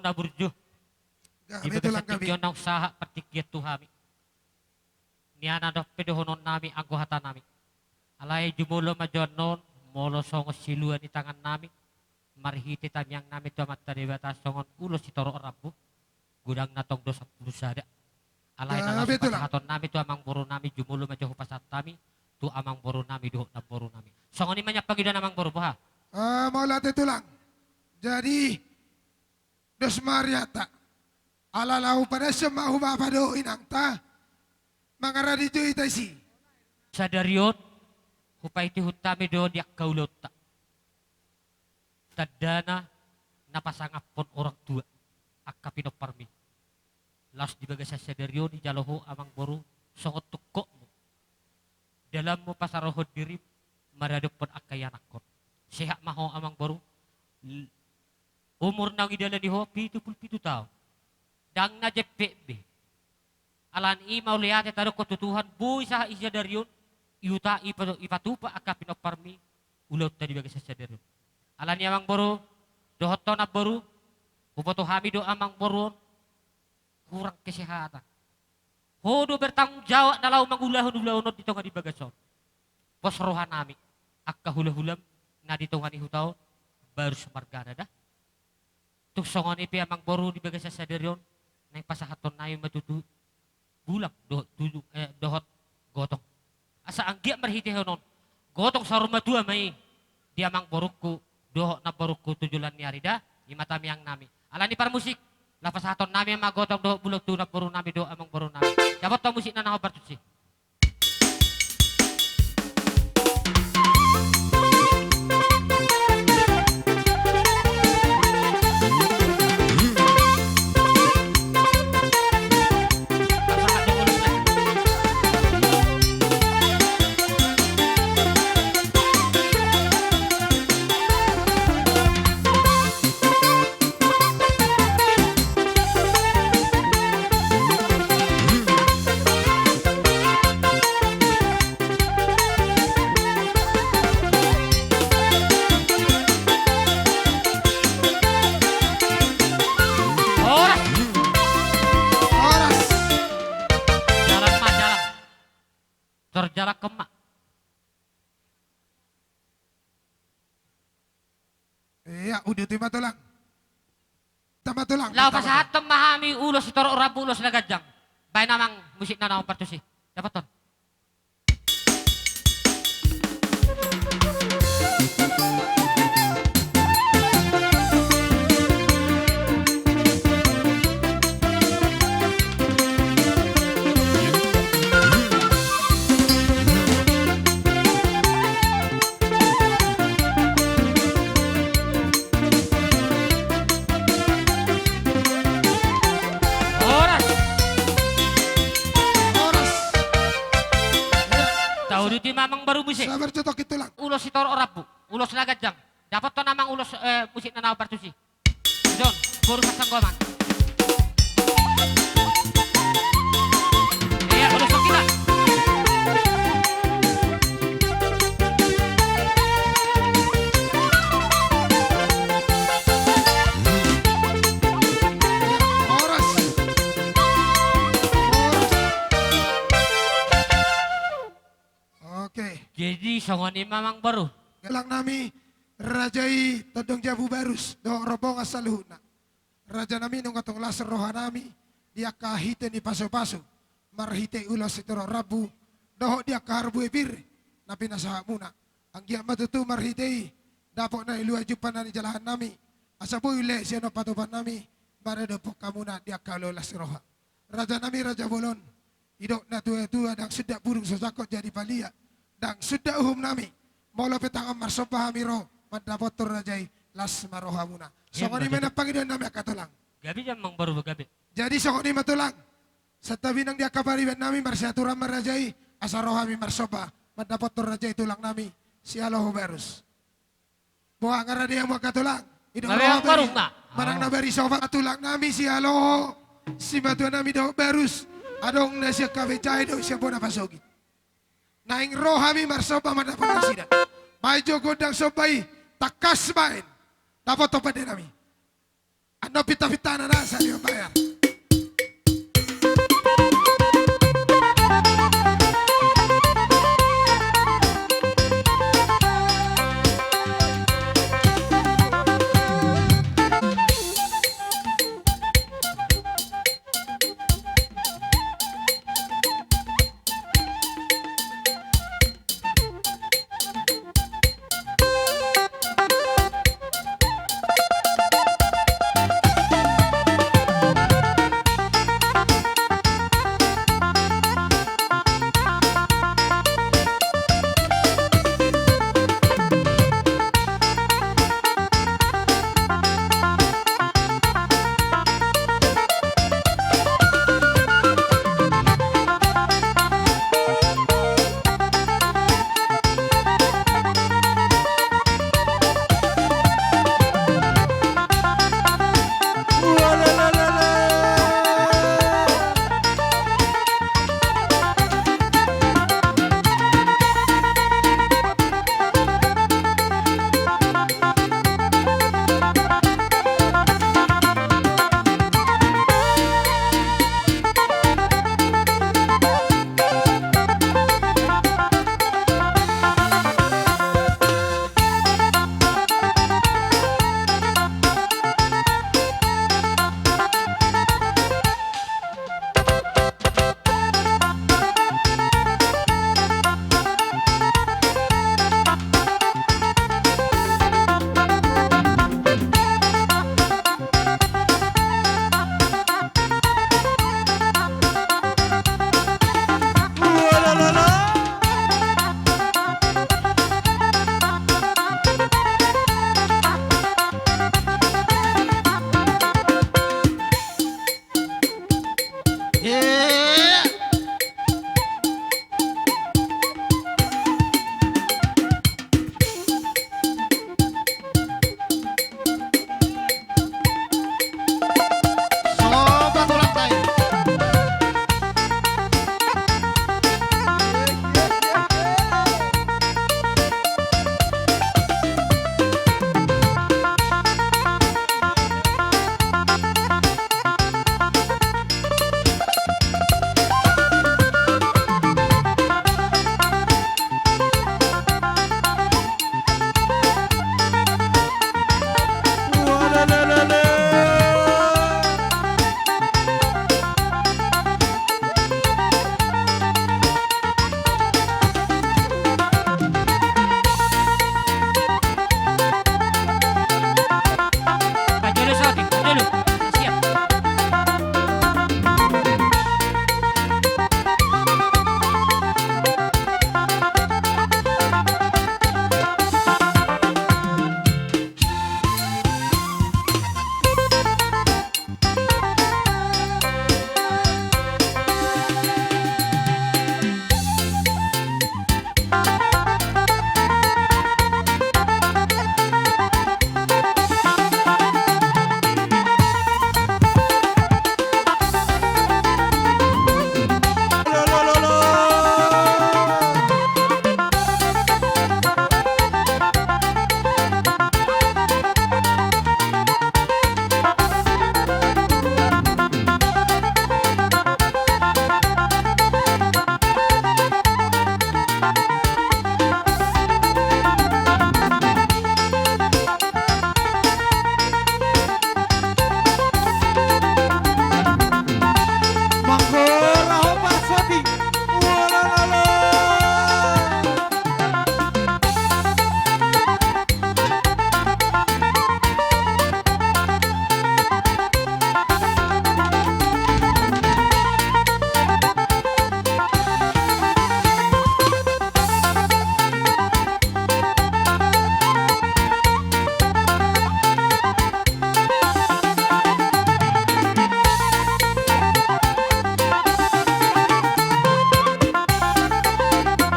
na burju. Di bagasan tingki on naung sahat partingkian tu hami. Nian adong pe dohonon nami anggo hata nami. Alai jumolo ma jo annon, molo songon silua ni tangan nami, marhite tangiang nami tu Amanta Debata songon ulos sitorop rambu, godangna tong do sampulu sada. Alai na laos pasahaton nami tu amangboru nami, jumolo ma jo hupasahat hami tu amangboru nami dohot namboru nami. Songon i ma nian pangidoan amangboru, boha? Ah, mauliate tulang. Jadi, dos ma ari hata. Ala laho padas ma hu bapa dohot inangta, mangarade jo hita disi. Sadari on, hupaihutihut hami do di angka ulaonta. Tandana na pasangaphon orang tua angka pinomparmi. Laos di bagasan sadari on dijalo ho amangboru songon tungkotmu. Dalanmu pasarohon dirim maradophon angka ianakhon. Sehat ma ho amangboru. L-, umur naung idalani ho pitu pulu pitu taon. Ndang na jempek be. Alani i mauliate tadok ho tu Tuhan, boi sahat i sadari on, ihuta, ipa-, ipatupa angka pinomparmi ulaonta di bagasan sadari on. Alani i amangboru, dohot ho namboru, huboto hami do amangboru on hurang kesehatan. Ho do bertanggung jawab na laho mangulahon ulaon on di tonga ni bagas on. Pos roha nami, angka hulahulam na di tonga ni huta on, Barus margana da. Tung songon i pe amangboru di bagasan sadari on, naeng pasahaton nami ma tutu bulang dohot tuju, eh, dohot gotong. Asa anggiat marhitehon on, gotong saur matua ma i di amangborungku dohot namborungku tu joloan ni ari da, i ma tangiang nami. Alani parmusik, laho pasahaton nami ma gotong dohot bulang tu namboru nami dohot amangboru nami. Dapothon musikna na hombar tusi. Horas. Horas. Jalan ma, jalan. Tor jalan kema. Ia, uduti ma tulang. Tama tulang. Laho pasahathon ma hami ulos sitorop rambu, ulos na ganjang. Baen amang musikna na hombar tusi. Dapothon. Horas. Horas. Tauduti ma amangboru muse. Sabar, cetok itulah. Ulos sitorop rambu, ulos na ganjang. Dapothon amang ulos, eh, musikna na hombar tusi. Jon, boru Hasanggoman. Ia, ulos songkita. Horas. Horas. Oke. Jadi songon i ma amangboru. Tulang nami, raja i tondong jabu Barus dohot rombongan saluhutna. Raja nami, nunga tong las roha nami di angka hite ni pasupasu, marhite ulos sitorop rambu dohot di angka harbue pir na pinasahatmuna. Anggiat ma tutu marhite i dapot na niluluan jumpa na nijalahan nami, asa boi ulehon sian on patupaon nami maradophon hamuna di angka ulaon las roha. Raja nami, raja bolon, didok natuatua, ndang sundat burung so jangkon jadi palia. Ndang sundat uhum nami, molo pe tangan marsomba hami ro mandapothon raja i, las ma rohamuna. Songon i ma na pangidoan nami angka tulang. Gabe jam amangboru, gabe. Jadi songon i ma tulang. Santabi nang di angka pariban nami, marsiaturan ma raja i, asa ro hami marsomba mandapothon raja i tulang nami, sialoho Barus. Boha, nga rade hamu angka tulang? Idok roha ma i. Manang na bari soba tulang nami sialoho, simatua nami dohot Barus. Adong na sian Kabenjae dohot sian bona pasogit. Naeng ro hami marsomba mandapothon nasida. Baen jo gondang somba i, tangkas baen. Dapothon pande nami. Annon pintapintana na sadia dibayar.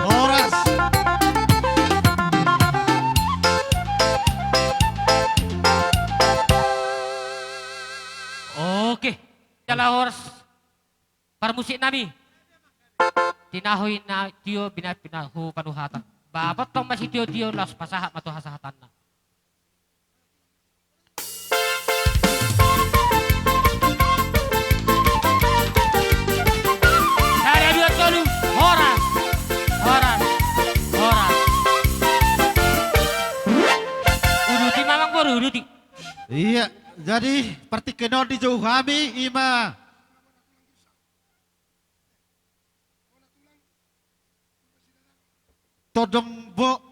Horas. Oke. Jala horas. Parmusik nami. Tinahu i na tio bina pinahu panuhatan. Ba, bottong ma sitio-tio laos pasahat ma tu hasahatanna. Ia, jadi partingkian on dijou hami ima tondong bo.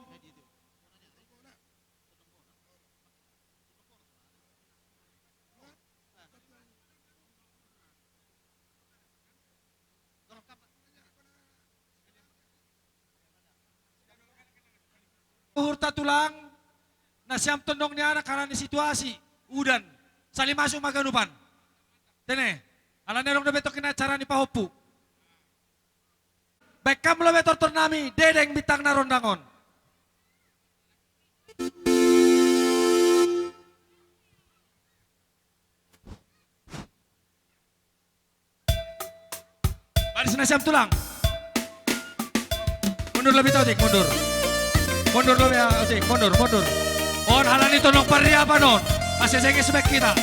Uhurta tulang, na siam tondong ni anak ala ni situasi udan, sali masuk ma ganupan. Tene, ala ni adong dope tongkin acara ni pahompu. Baen hamu lobi tortor nami, Dedeng bintang na rondang on. Baris na siam tulang. Mundur lobi ta otik, mundur. Mundur lobi ta otik, mundur, mundur. On ala ni tondong parriapan on. Asa sengis baen hita.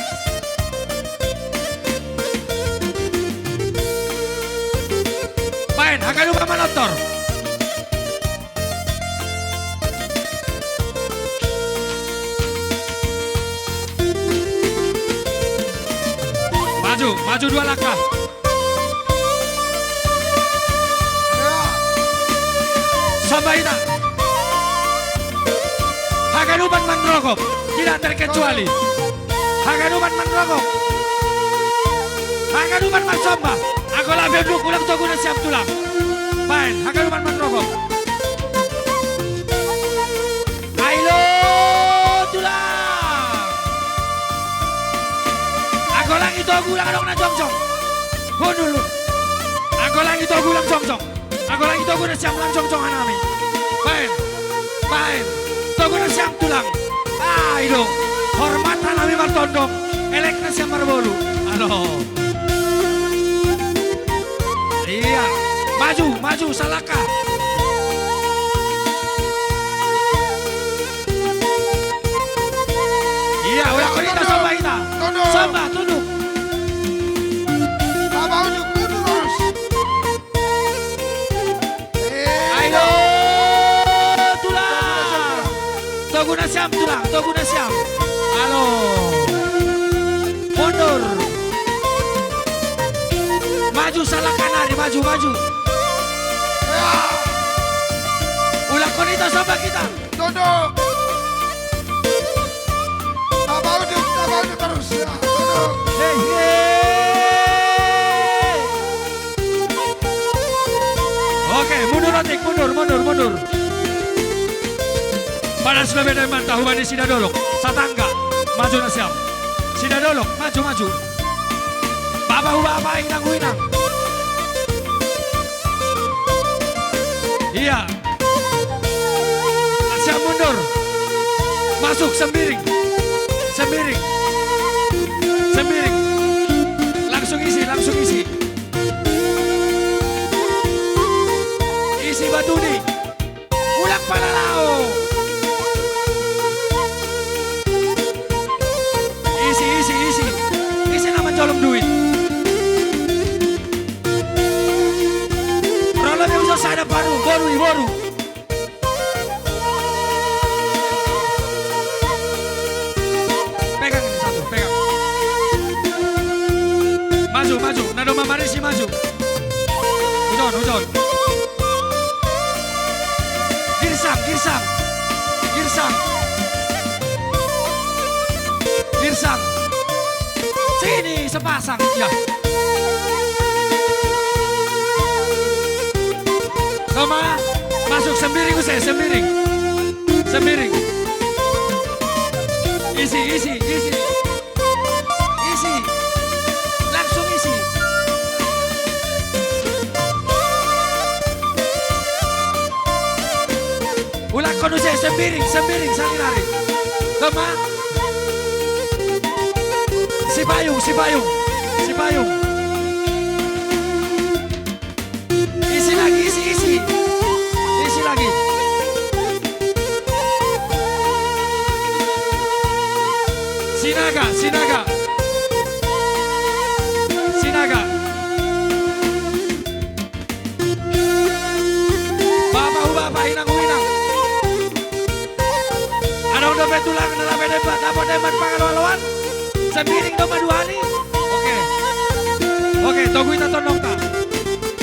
Baen, haganupan manortor. Maju, maju dua langkah. Somba hita. Haganupan manrogop, tidak terkecuali. Haganupan manrogop. Haganupan marsomba. Anggo lape unduk, ulang togu na siam tulang. Baen, haganupan manrogop. Ai lo tulang. Anggo lang i togu, ulang adong na jongjong. Hundul. Anggo lang i togu, ulang jongjong. Anggo lang i togu na siam, ulang jongjong hanami. Baen. Baen. Togu na siam tulang. Ai do. Hormat hanami martondong. Elek na siam marboru. Alo. Ia. Maju, maju, salangkah. Ia, ulahon hita, somba hita. Tunduk. Somba, tunduk. Taba unduk, tunduk terus. Ai lo tulang. Togu na siam tulang, togu na siam. Alo. Mundur. Maju salangkah nari, maju, maju. Ulahon hita, somba hita. Tunduk. Taba unduk, taba unduk terus. Ya, tunduk. Hei, hei. Oke, mundur otik, mundur, mundur, mundur. Padas lobi dainang, tahu bani Sidadolok. Satangga. Maju na siam. Sidadolok, maju, maju. Bapa hu bapa, inang hu inang. Ia. Siap mundur. Masuk, Sembiring. Sembiring. Sembiring. Langsung isi, langsung isi. Isi batuni. Ulang pala lao. Isi, isi, isi. Isi na manjolom duit. Ro lobi usa sada paru, boru i boru. Pegang ini satu, pegang. Maju, maju. Na domma marisi, maju. Hujon, hujon. Girsang, girsang. Girsang. Girsang. Sini sepasang, ya. Toma, masuk, Sembiring, use, Sembiring. Sembiring. Isi, isi, isi. Isi. Langsung isi. Ulahon use, Sembiring, Sembiring, sali nari. Toma. Sipayung, Sipayung, Sipayung. Isi lagi, isi, isi. Isi lagi. Sinaga, Sinaga. Sinaga. Bapa hu bapa, inang hu inang. Adong do Pe tulang na lape demban, dapot demban pangaloaloan. Sambiring do ma dua hali. Oke. Oke, togu hita tondongta.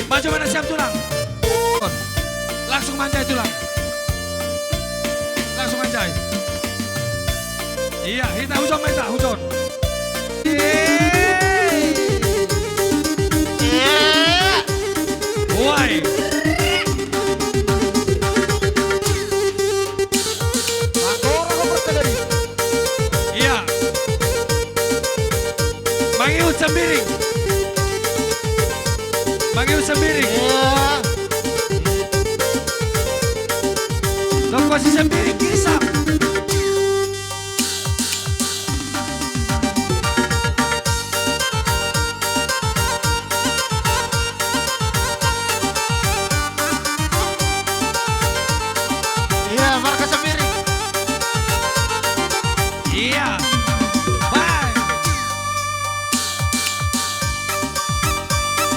Maju ma na siap tulang. Langsung manjai tulang. Langsung manjai. Iya, hita hujon ma hita, hujon. Uai. Iya. Mangihut sambiring. Mangihut sambiring. Iya. Nongkosi sambiring, kiri sam. Iya, marga sambiring. Iya. Baik.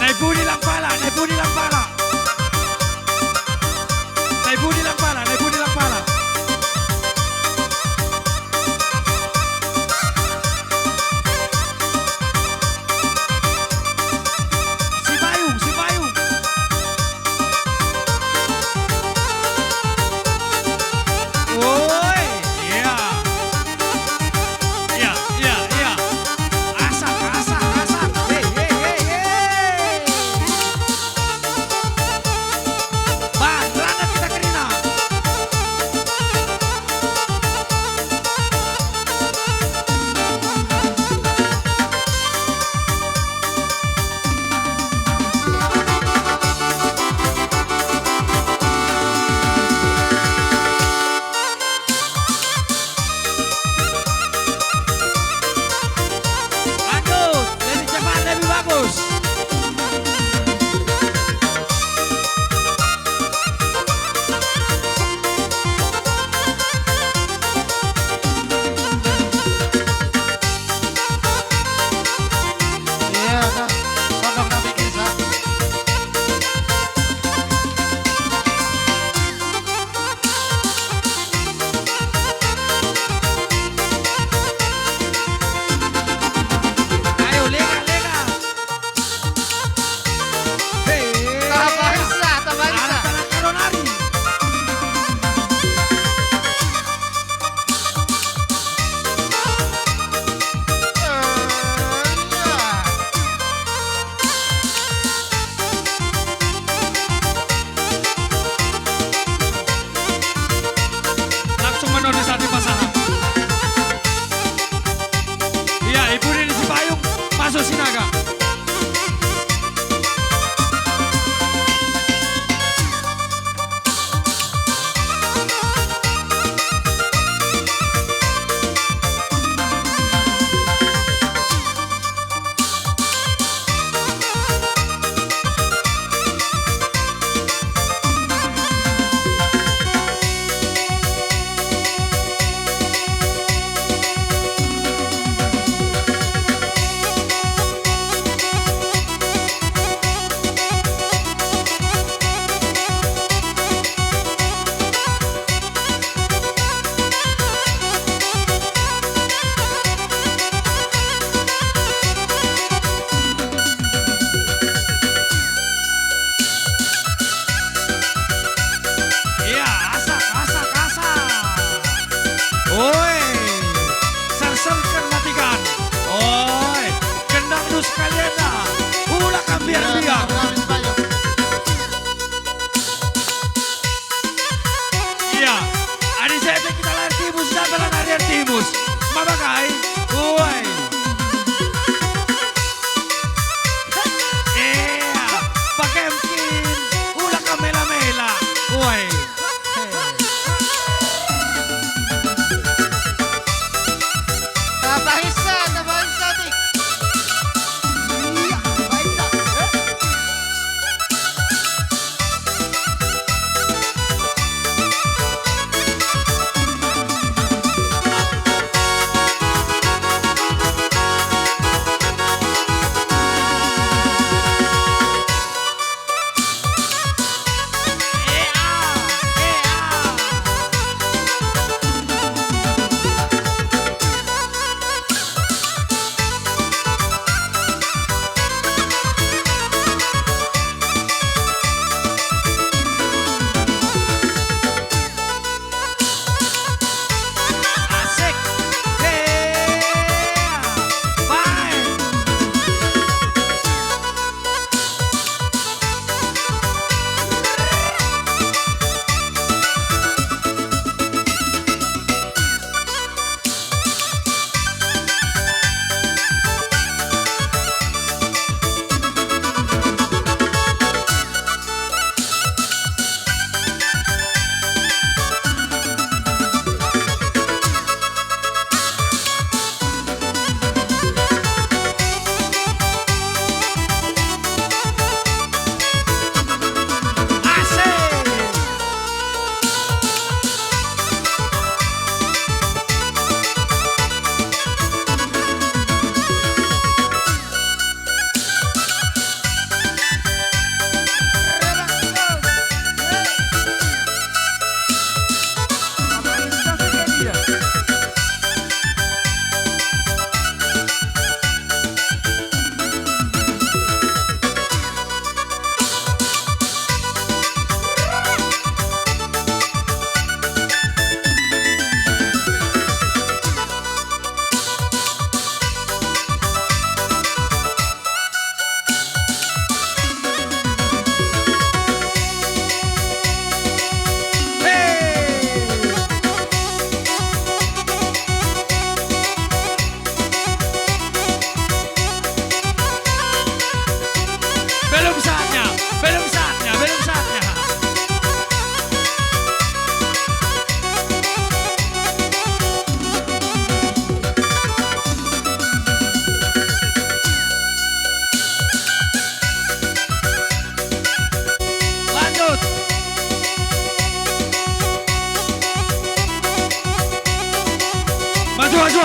Naibuni lampala, naibuni lampala. Naibuni lampala, naibuni lampala. Sipayung, sipayung. Woi, iya. Iya, iya, iya. Asak, asak, asak. Hei, hei, hei, hei. Bang, rada kita kerina. Lanjut, lebih cepat, lebih bagus. Iya, nah, tolong nabi kisah. Ayo, lega, lega. Hei. Tabaisa, tabaisa. Anak-anak Karonari. Langsung menurut saat di pasangan. Iya, ibu ini si payung masuk Sinaga. Iya, asak, asak, asak. Oi, serserkan matikan. Oi, gendang dus kalian dah. Ulakan biar-biar. Iya. Adi sepe kita lahir timus, siapa lah lahir timus? Mama kai. Uai. Iya. Pakai mungkin. Ulah kamela-mela. Uai. Tabaisa, tabaisa, Dik. Iya, baik, Dik. Eh?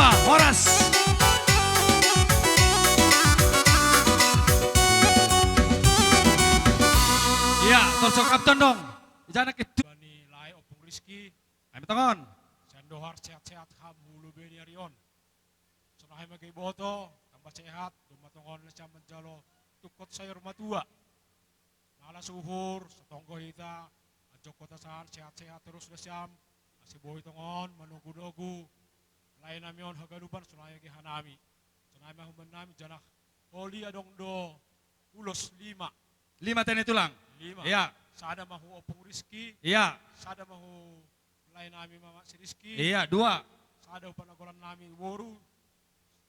Ah, horas. Ia, torso kapten dong. Ijana ketu. Bani lae Ompung Rizky. Ai ma tongon. Sian dohar sehat-sehat hamu ulu bani ari on. Sonai ma gabe iboto, tambah sehat, domma tongon na sian manjalo tungkot saur matua. Mala suhur, so tonggo hita, anjongkon tasan, sehat-sehat torus da siam, asa boi tongon, manogu-nogu, lae nami on haganupan, sonai age hanami. Sonai ma humbannami, janah holi adong do ulos lima. Lima tene tulang. Lima. Ia. Sada ma hu Ompung Rizky. Ia. Sada ma hu lae nami Mamak si Rizky. Ia, dua. Sada hu panagolan nami boru.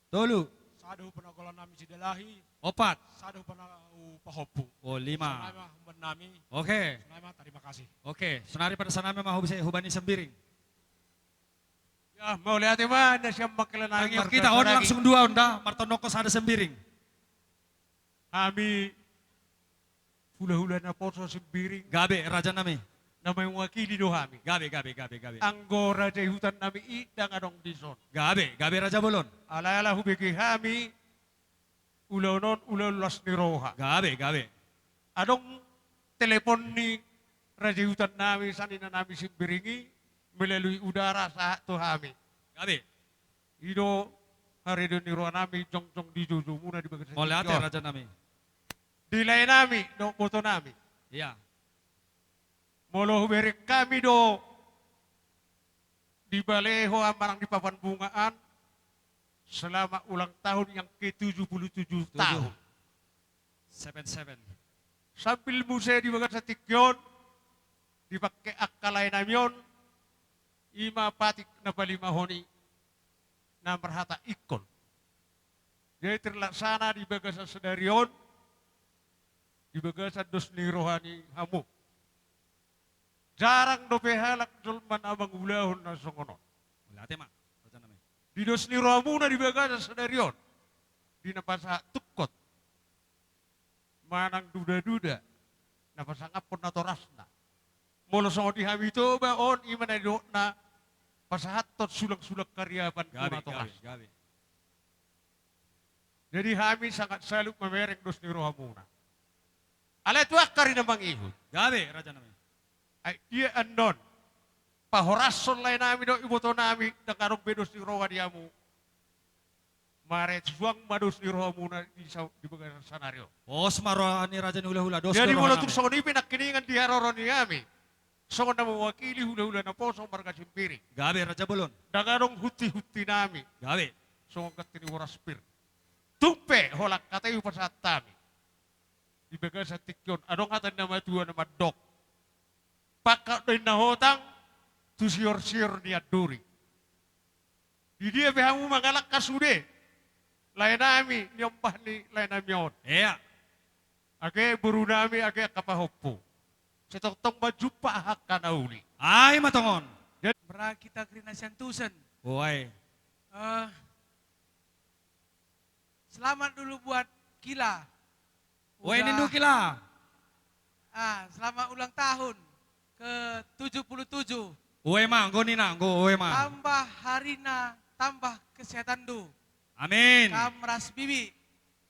Tolu. Sada hu panagolan nami si Dalahi. Opat. Sada hu pana-, hu pahompu. Oh, lima. Sonai ma humbannami. Oke. Sonai ma, tarima kasih. Oke, sonari padasanami ma hu-, hubani Sembiring. Ia, mauliate ma, na sian mangkela nami. Tangiang hita on marga langsung dua on da, martondokkon sada Sembiring. Hami hulahula naposo Sembiring. Gabe, raja nami. Na mewakili do hami. Gabe, gabe, gabe, gabe. Anggo raja ihutan nami i ndang adong dison. Gabe, gabe raja bolon. Alai ala hubege hami ulaon on ulaon las ni roha. Gabe, gabe. Adong telepon ni raja ihutan nami, sanina nami Sembiring i, melalui udara sahat tu hami. Gabe. I do haridon ni roha nami jongjong di joujou muna di bagasan tingki on. Mauliate raja nami. Di lae nami dohot boto nami. Ia. Molo hubereng hami do di bale ho manang di papan bunga an, selamat ulang tahun yang ketujuh puluh tujuh tahun. Seven seven. Sambil muse di bagasan tingki on, dipangke angka lae nami on, i ma patik na palimahon i, na marhata ingkon. Jadi terlaksana di bagasan sadari on, di bagasan dos ni roha ni hamu. Jarang dope halak jolma na mangulahon na songon on. Mauliate ma, raja nami. Di dos ni rohamuna di bagasan sadari on, di na pasahat tungkot manang duda-duda, na pasangaphon natorasna. Molo songon di hami Toba on, i ma na nidokna pasahathon sulang-sulang kariapan tu natoras. Gabe, gabe, gabe. Jadi hami sangat salut mamereng dos ni rohamuna. Alai tu angka ari na mangihut. Gabe, raja nami. Ai dia annon pahorashon lae nami dohot iboto nami, ndang adong be dos ni roha di hamu. Marsuang ma dos ni rohamuna di sa-, di bagasan sadari on. Pos ma roha ni raja ni hulahula, dos ni roha nami. Jadi molo tung songon i pe nangkiningan di haroro ni hami, songon na mewakili hulahula naposo marga Sembiring. Gabe, raja bolon. Ndang adong hunti-hunti nami. Gabe. Songon gatti ni boras pir. Tung pe holan hata i hupasahat hami. Di bagasan tingki on, adong hata ni na matua na mandok. Pangkat do inna hotang, tu sior-sior ni anduri. Di dia pe hamu mangalangka sude, lae nami, niombah ni lae nami on. Ia. Age boru nami, age angka pahompu. Sai tongtong manjumpa angka na uli. Ai ma tongon. Jadi, marhite Takrina sian Tusen. Uai. Eh, Selamat dulu buat Kila. Uai, udah nindu Kila. Ah, selamat ulang tahun ke tujuh puluh tujuh. Uai ma, anggo ninna, anggo uai ma. Tambah harina, tambah kesehatandu. Amin. Kam ras bibi.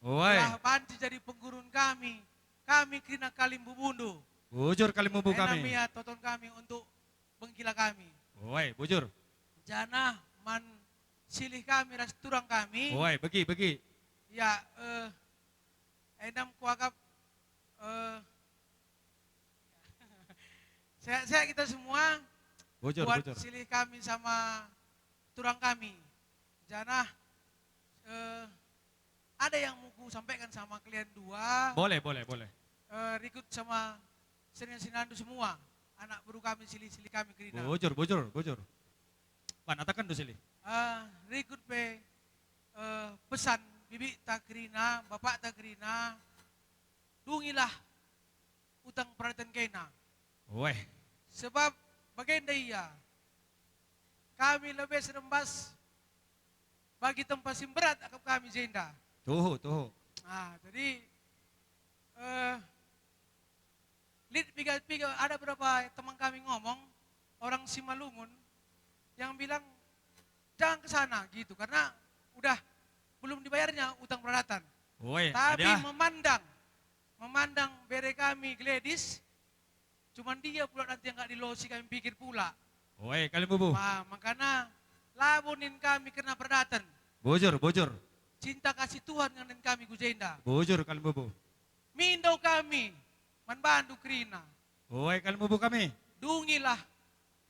Uai. Telah banci jadi penggurun kami. Kami kerina kalimbumundu. Bujur kalimbumu kami. Enam ia toton kami untuk penggila kami. Uai, bujur. Janah mansilih kami ras turang kami. Uai, begi, begi. Ya, eh, enam kuakap, eh, sehat-sehat kita semua. Bujur, buat bujur. Silih kami sama turang kami. Janah, eh, ada yang mau ku sampaikan sama kalian dua. Boleh, boleh, boleh. Eh, rikut sama senior-senior nandu semua. Anak boru kami, silih-silih kami kerina. Bujur, bujur, bujur. Pan, atakan do silih. Eh, rikut pe, eh, pesan bibik ta kerina, bapak ta kerina, dungilah utang parhatian kena. Weh. Sebab bagian da ia, kami lebih serembas bagi tempat simberat akap kami jenda. Tuhu, tuhu. Nah, jadi, eh, lit piga-piga, ada beberapa teman kami ngomong, orang Simalungun, yang bilang, jangan ke sana gitu, karena udah belum dibayarnya utang peradatan. Oi, tapi ada. Memandang, memandang bere kami Gladys, cuman dia pula nanti yang nggak dilosi kami pikir pula. Oi, Kalimbubu. Ma-, makana labo ning kami kena peradatan. Bujur, bujur. Cinta kasih Tuhan yang ning kami gujenda. Bujur, Kalimbubu. Mindo kami, man bandu kerina. Oi, Kalimbubu kami. Dungilah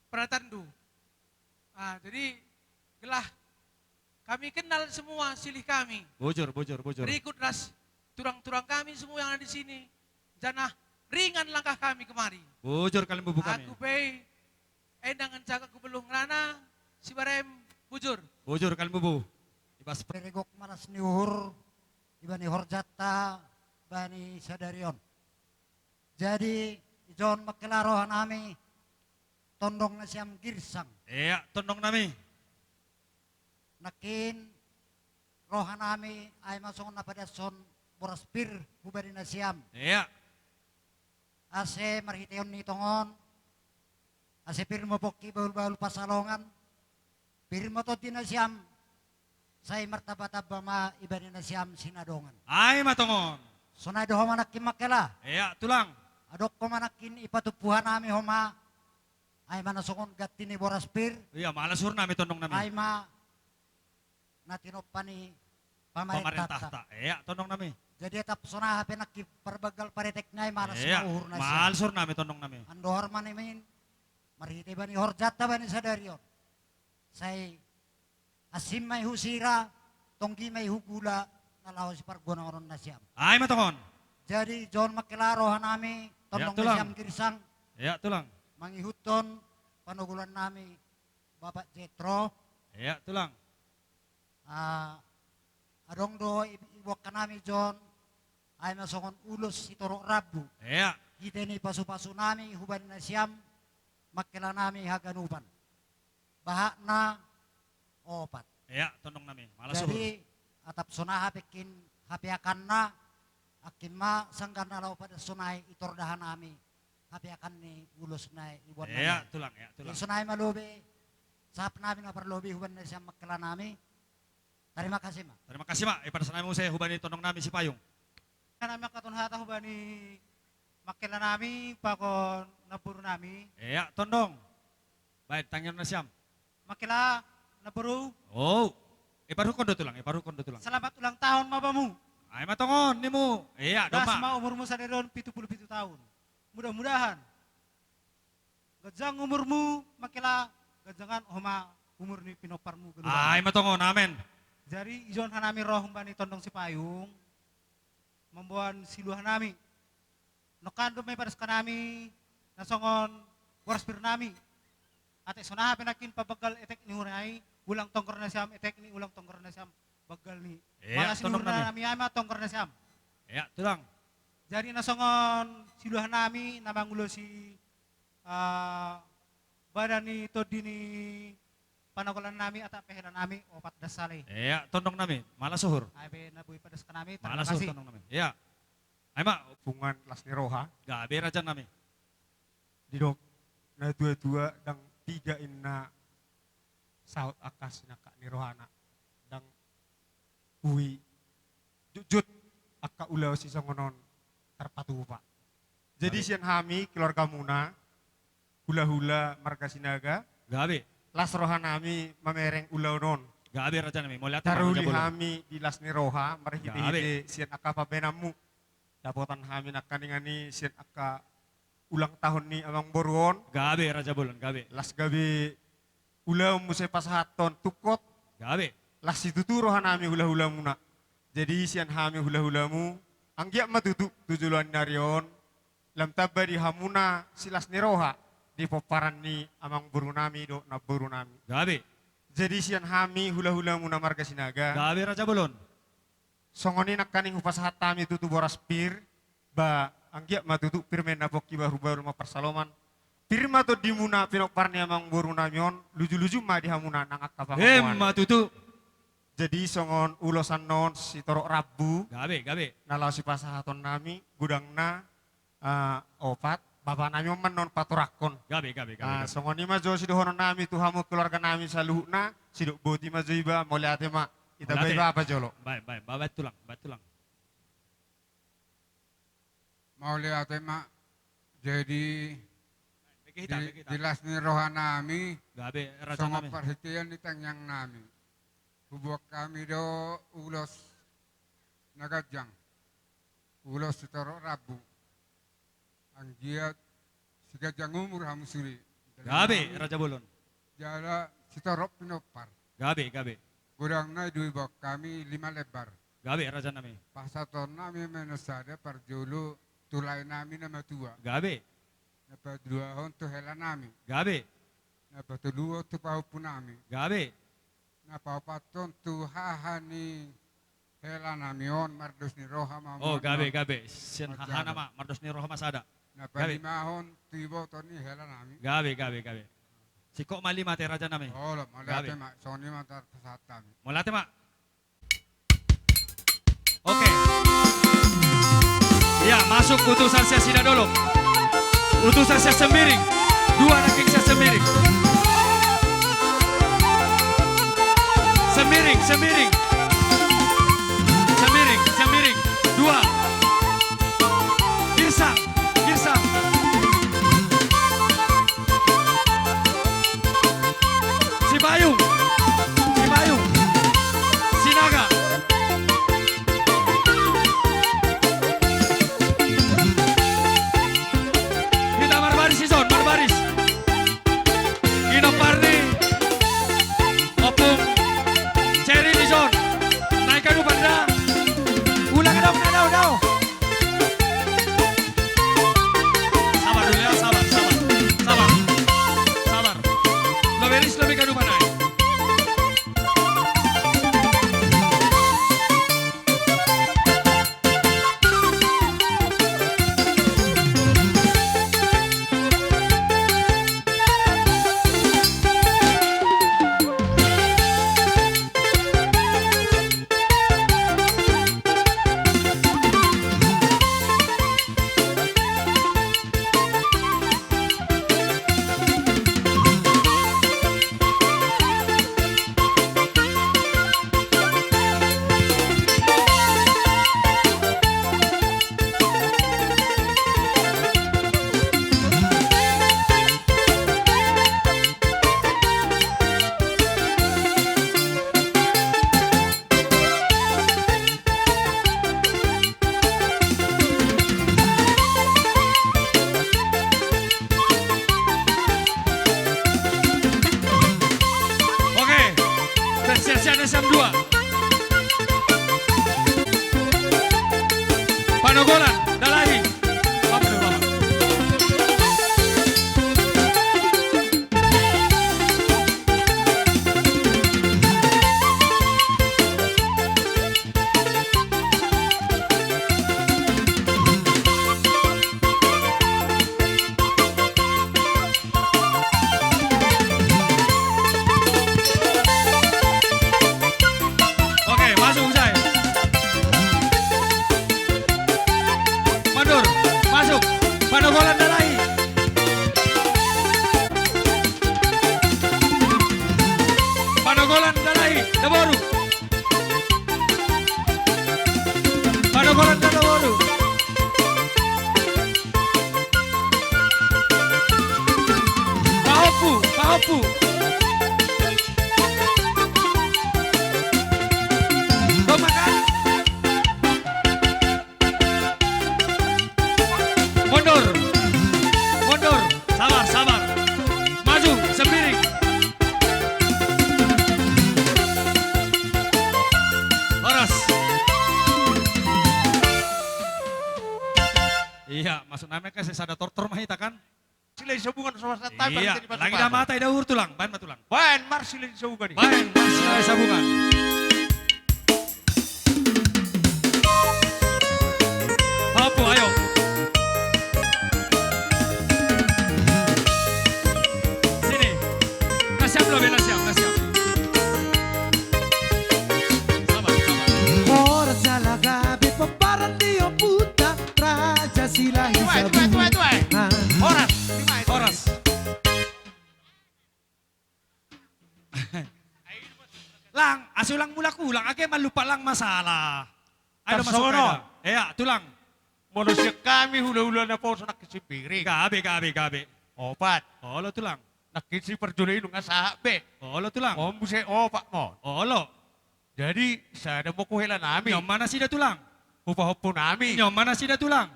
peradatanndu. Ah, jadi gelah kami kenal semua silih kami. Bujur, bujur, bujur. Berikut ras tulang-tulang kami semua yang ada di sini. Janah ringan langkah kami kemari. Bujur, Kalimbubu kami. Aku pe endang encak aku belum ngerana, si barem bujur. Bujur, Kalimbubu. Ibas pe- Perigok malas ni uhur, ibani horjanta, bani sadari on. Jadi, ijon mangkela roha nami, tondong nasiam girsang. Iya, tondong nami. Nangkin roha nami, ai ma songon na padashon boras pir hubani nasiam. Iya. Ase marhiteon ni tongon, ase pir ma pongki bahul-bahul pansalongan, pir ma tondi nasiam, sai martamba-tamba ma ibani nasiam sinadongan. Ai ma tongon. Sonai do ho ma nangkin mangkela. Iya, tulang. Adong ho ma nangkin ipatumpu hanami ho ma. Ai ma na songon ganti ni boras pir. Iya, malas uhur nami tondong nami. Ai ma na tinompa ni pamarentahta. Pamarentahta. Iya, tondong nami. Jadi etap sonaha pe nangkin parbanggal paretek ni ai malas ma uhur nasiam. Iya, malas uhur nami tondong nami. Andohar ma nimin, marhite bani horjanta bani sadari on. Sai ansim ma i husira, tonggi ma i hugula, na laho sipargonahonon nasiam. Ai ma tongon. Jadi, ijon mangkela roha nami, tondong nasiam girsang. Iya, tulang. Mangihuthon panogulan nami, Bapak Jetro. Iya, tulang. Ah, adong do i-, iboan hanami ijon, ai ma songon ulos sitorop rambu. Iya. Hite ni pasu-pasu nami, hubani nasiam, mangkela nami haganupan. Bahatna opat. Iya, tondong nami. Malas uhur. Jadi, atap sonaha pe nangkin hapeakanna, nangkin ma sanggah na laho padashon ai itorop hanami hapeakan ni ulos na iboan nami. Iya, tulang, iya, tulang. Jadi sonai ma lobi, sahat nami na parlobi hubani nasiam mangkela nami. Tarima kasih ma. Tarima kasih ma. Eh, padas nami muse hubani tondong nami Sipayung. Nami angkaton hata hubani mangkela nami pakon namboru nami. Iya, tondong. Baen tangiang nasiam. Mangkela namboru. Oh. Eh, paruhon do tulang, eh, paruhon do tulang. Selamat ulang tahun ma bamu. Ai ma tongon nimu. Iya, domma. Das ma umurmu sadari on pitu pulu pitu tahun. Mudah-mudahan ganjang umurmu, mangkela ganjangan ho ma umur ni pinomparmu ganup. Ai ma tongon, amen. Jadi, ijon hanami ro humbani tondong Sipayung, mamboan siluah nami. Nongkan do ma ipadashon nami, na songon boras pir nami. Atik sonaha pe nangkin pabanggal etek ni uhur nai, ulang tonggor nasiam etek ni, ulang tonggor nasiam banggal ni. Iya, malas ni uhur nami. Nami ai ma tonggor nasiam. Iya, tulang. Jadi na songon siluah nami, na mangulosi, ah, badan ni tondi ni panogulan nami, atik pehela nami, opat das sale. Iya, tondong nami, malas uhur. Ai pe na boi padashon nami, tarima kasih. Malas uhur, tondong nami. Iya. Ai ma. Punguan las ni roha. Gabe raja nami. Didok natua-tua ndang piga inna saut angka sinangkap ni rohana, ndang boi jutjut angka ulaon sisongon on tarpatupa. Jadi gabe. Sian hami keluargamuna, hulahula marga Sinaga. Gabe. Las roha nami mamereng ulaon on. Gabe raja nami, mauliate ma raja bolon. Taruli hami di las ni roha, marhite-hite sian angka pambahenanmu. Dapotan hami nangkaningan i sian angka ulang tahun ni amangboru on. Gabe raja bolon, gabe. Las gabe ulaon muse pasahathon tungkot. Gabe. Las situtu roha nami hulahulamuna. Jadi sian hami hulahulamu, anggiat ma tutu tu joloan ni ari on lam tamba di hamuna silas ni roha di pomparan ni amangboru nami dohot namboru nami. Gabe. Jadi sian hami hulahulamuna marga Sinaga. Gabe raja bolon. Songon i nangkaning hupasahat hami tutu boras pir, ba anggiat ma tutu pir ma inna pongki bahul-bahul mamparsaloman. Pir ma tondimuna pinompar ni amangboru nami on, luju-luju ma di hamuna nang angka pangomoan. Emma tutu. Jadi songon ulos annon sitorop rambu. Gabe, gabe. Na laho sipasahaton nami, godangna, ah, opat. Bapa nami on ma annon patorangkon. Gabe, gabe, gabe, ah, gabe. Songon i ma jo sidohonon nami tu hamu keluarga nami saluhutna, sidok boti ma jo iba, mauliate ma. Ita baen bapa jolo. Baen, baen, baen tulang, baen tulang. Mauliate ma. Jadi, di las ni roha nami, gabe, raja nami, songon parhitean ni tangiang nami, huboan hami do ulos na ganjang, ulos sitorop rambu. Anggiat siganjang umur hamu sude. Gabe, raja bolon. Jala sitorop pinompar. Gabe, gabe. Godangna i do huboan hami lima lembar. Gabe, raja nami. Pasahaton nami ma na sada parjolo tu lae nami na matua. Gabe. Na paduahon tu hela nami. Gabe. Na patoluhon tu pahompu nami. Gabe. Na paopathon tu haha ni hela nami on, mardos ni roha ma. Oh, gabe, gabe. Sian hahana ma, mardos ni roha ma sada. Na palimahon tu iboto ni hela nami. Gabe, gabe, gabe. Singkop ma lima ate, raja nami. Olo, mauliate ma, songon i ma tarpasahat hami. Mauliate ma. Oke. Ia, masuk utusan sian Sidadolok. Utusan sian Sembiring. Dua nangkin sian Sembiring. Sembiring, Sembiring. Sembiring, Sembiring. Dua. Girsang. Girsang. Sipayung. Sipayung. Sinaga. Hita marbaris dison, marbaris. Inompar ni Ompung Ceri dison. Naeng kadupan da. Ulang, dao, dao, dao. Sabar dulu ya, sabar, sabar, sabar, sabar. Lobi ris, lobi kadupan ae. Oke, persiapan S M dua. Panogolan, Dalahi. Oke, masuk, Usai. Mundur, masuk. Panogolan, Dalahi. Panogolan, Dalahi, Daboru. Panogolan, Dalaboru. Pahompu, pahompu. Dompak, kan? Mundur. Mundur. Sabar, sabar. Maju, Sembiring. Horas. Ia, masuk nama kan sada tortor mah hita kan. Silahi Sabungan, so pasahat hami. Ia, lagi da mata ida uhur tulang, baen ma tulang. Baen marsilahi Sabungan i. Baen marsilahi Sabungan. Apo, ayo. Sini. Na siap, lobi, na siap, na siap. Sabar, sabar. Horas jala gabe pomparan ni ompunta. Raja Silahi Sabungan. Tuai, tuai, tuai, tuai. Ah, Asi ulang mulak-ulang, age mallupa lang masalah. Ai do masuk. Tarsongon on. Ea, tulang. Molo sian hami hulahula naposo nangkin simbiring. Gabe, gabe, gabe. Opat. Olo, tulang. Nangkin siparjolo i nunga sahat be. Olo, tulang. On muse opat ma on. Olo. Jadi, sada ma tu hela nami. Nion ma nasida, tulang. Hupahompu nami. Nion ma nasida, tulang.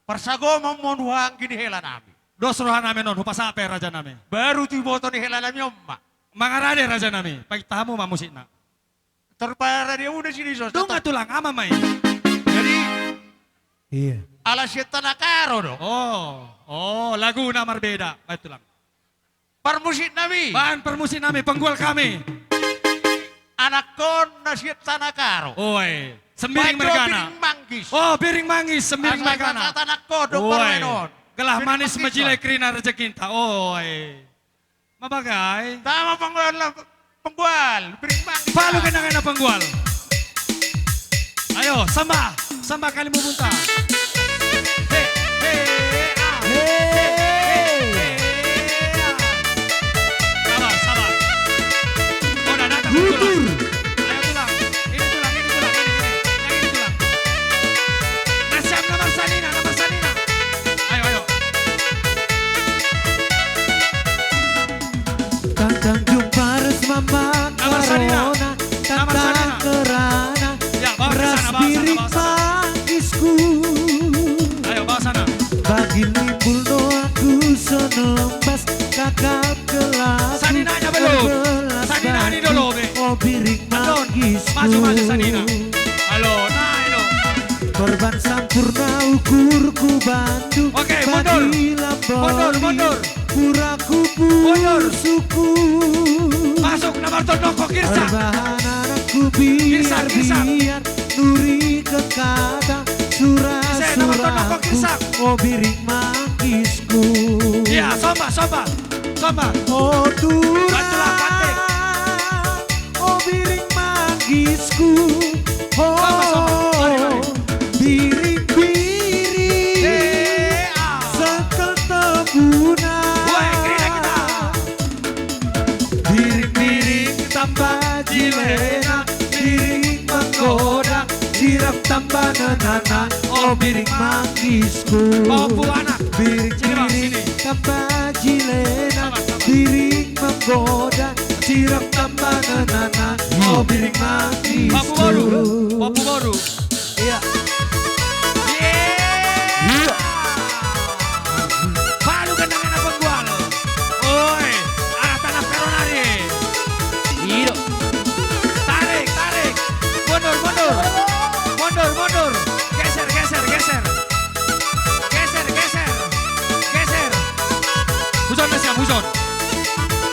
Parsagoman ma on huanggi ni hela nami. Dos roha nami on, hupasahat pe raja nami. Baru tu iboto ni hela nami on ma. Mangarade raja nami, painta hamu ma musikna. Tor parade muna sini sos. Dung, tulang, ama ma i. Jadi, iya. Ala sian Tanah Karo do. Oh, oh, laguna marbeda. Baen, tulang. Parmusik nami. Baen parmusik nami, penggual kami. Anakkon na sian Tanah Karo. Oi, Sembiring mergana. Biring Manggis. Oh, Biring Manggis, Sembiring mergana. Asa anakkon do parmainon. Gelah manis menjilai kerina rejekinta. Oi. Mabagai. Tama penggual, penggual. Biring Manggis. Palu gendang ena penggual. Ayo, samba, samba Kalimubunta. He, he, ah. He, he, he, ah. Sabar, sabar. Oh, udah datang, tulang. Ayo, tulang. Ini, tulang, ini, tulang, ini, ini. Yang ini, tulang. Nasiam na marsanina, na marsanina. Ayo, ayo. Tangkang jumpar mamang karona, tangkang kerana, ras Biring Manggisku. Ayo, bawa sana. Bagi nimbul do aku sonembas, kakap kelas. Saninanya belum. Saninanya dulu, be. Oh, Biring Manggisku. Maju, maju, sanina. Halo, naik dong. Korban sampurna ukur ku bantu. Oke, mundur. Mundur, mundur. Pura ku pusuku. Masuk, na martondongkon, Girsak. Arbahan anakku biar, Girsak, Girsak. Biar nuri kekata sura-sura. Ise, na martondongkon, Girsak. Oh, Biring Manggisku. Iya, somba, somba. Somba. Oh, Tuhan. Bantulah, Pante. Oh, Biring Manggisku. Oh, somba, somba. Mari, mari. Biring, biring. Eh, ah. Sekel tebuna. Woi, kerina kita. Biring, biring, tamba jilena. Biring manggoda. Sirap tamba nenana. Oh, Biring Manggisku. Bawa puluh anak. Biring, sini, Bang, biring, sini. Tamba jilena. Sabar, sabar. Biring manggoda. Sirap tamba nenana, oh, Biring Manggisku. Papu boru, papu boru. Iya. Iya. Palu gendang ena penggual. Oi, arah Tanah Karo nari. Ido. Tarik, tarik. Mundur, mundur. Mundur, mundur. Geser, geser, geser. Geser, geser. Geser. Huson, nasiam, huson.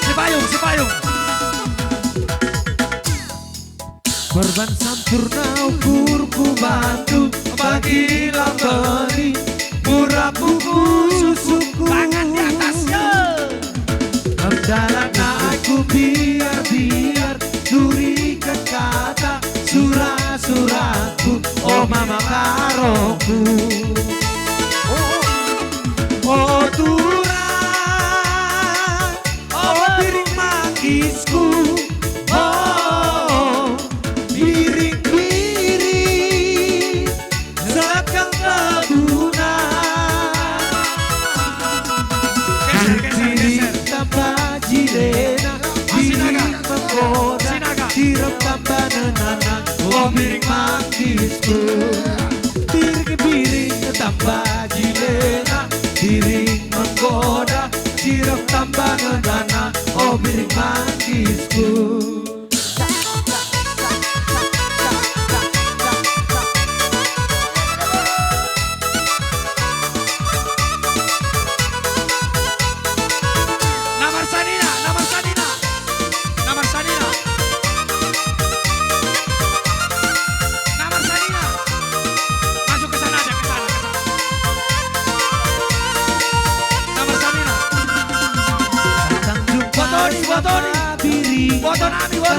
Sipayung, sipayung. Korban sampurna ukur ku bantu, bagi lambeni, mura ku pusuku. Tangan di atas, yo. Andalan na ai ku biar-biar, nuri kekata, sura-suraku, oh, mama karoku. Oh, Tuhan. Oh, Biring Manggisku, oh, biring, biring, sekel tebuna. Geser, geser, geser. Biring tamba jilena, biring manggoda, sirap tamba nenana, oh, Biring Manggisku. Biring, biring, tamba jilena, biring manggoda, sirap tamba nenana, oh, Biring Manggisku. Na marsanina, na marsanina. Na marsanina. Na marsanina. Masuk ke sana aja, ke sana, ke sana. Na marsanina. Boto ni, boto ni. Boto nami, boto.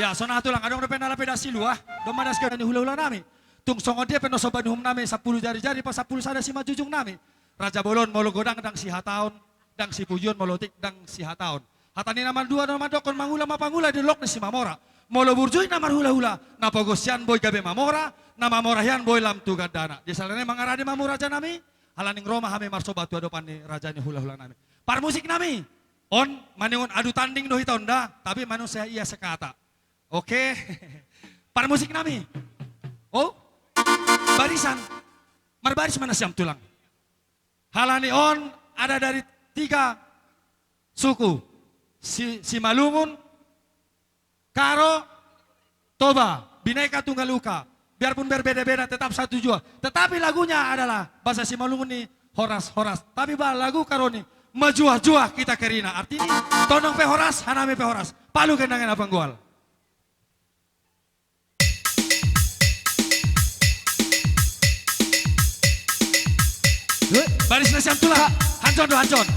Ya, sonang tulang, adong dope na lape das silua, domma das ke ni hula-hula nami. Tung songon dia pe na somba ni uhum nami, sampulu jari-jari, pa sampulu sada simanjujung nami. Raja bolon molo godang ndang sihataon, ndang sipujion molo otik ndang sihataon. Hata ni na mandua na mandokkon mangula ma pangula di dolok ni Simamora. Molo burju i na marhula-hula, na pogos hian boi gabe mamora, na mamora hian boi lam tu gandana. Di sala ni mangarade ma hamu raja nami, ala ning ro ma hami marsomba tu adopan ni raja ni hula-hula nami. Parmusik nami, on maningon adu tanding do hita on da, tapi manusia ia sekata. Oke. Parmusik nami. Oh, barisan. Marbaris ma nasiam tulang. Ala ni on ada dari tiga suku. Si, Simalungun, Karo, Toba, Bineka Tunggal Ika. Biarpun berbeda-beda, tetap satu jua. Tetapi lagunya adalah bahasa Simalungun ni horas-horas. Tapi ba lagu Karo ni, mejuah-juah kita kerina. Artinya, tondong pe horas, hanami pe horas. Palu gendang na panggual. Baris nasiam tulang. Hanjon do, hanjon.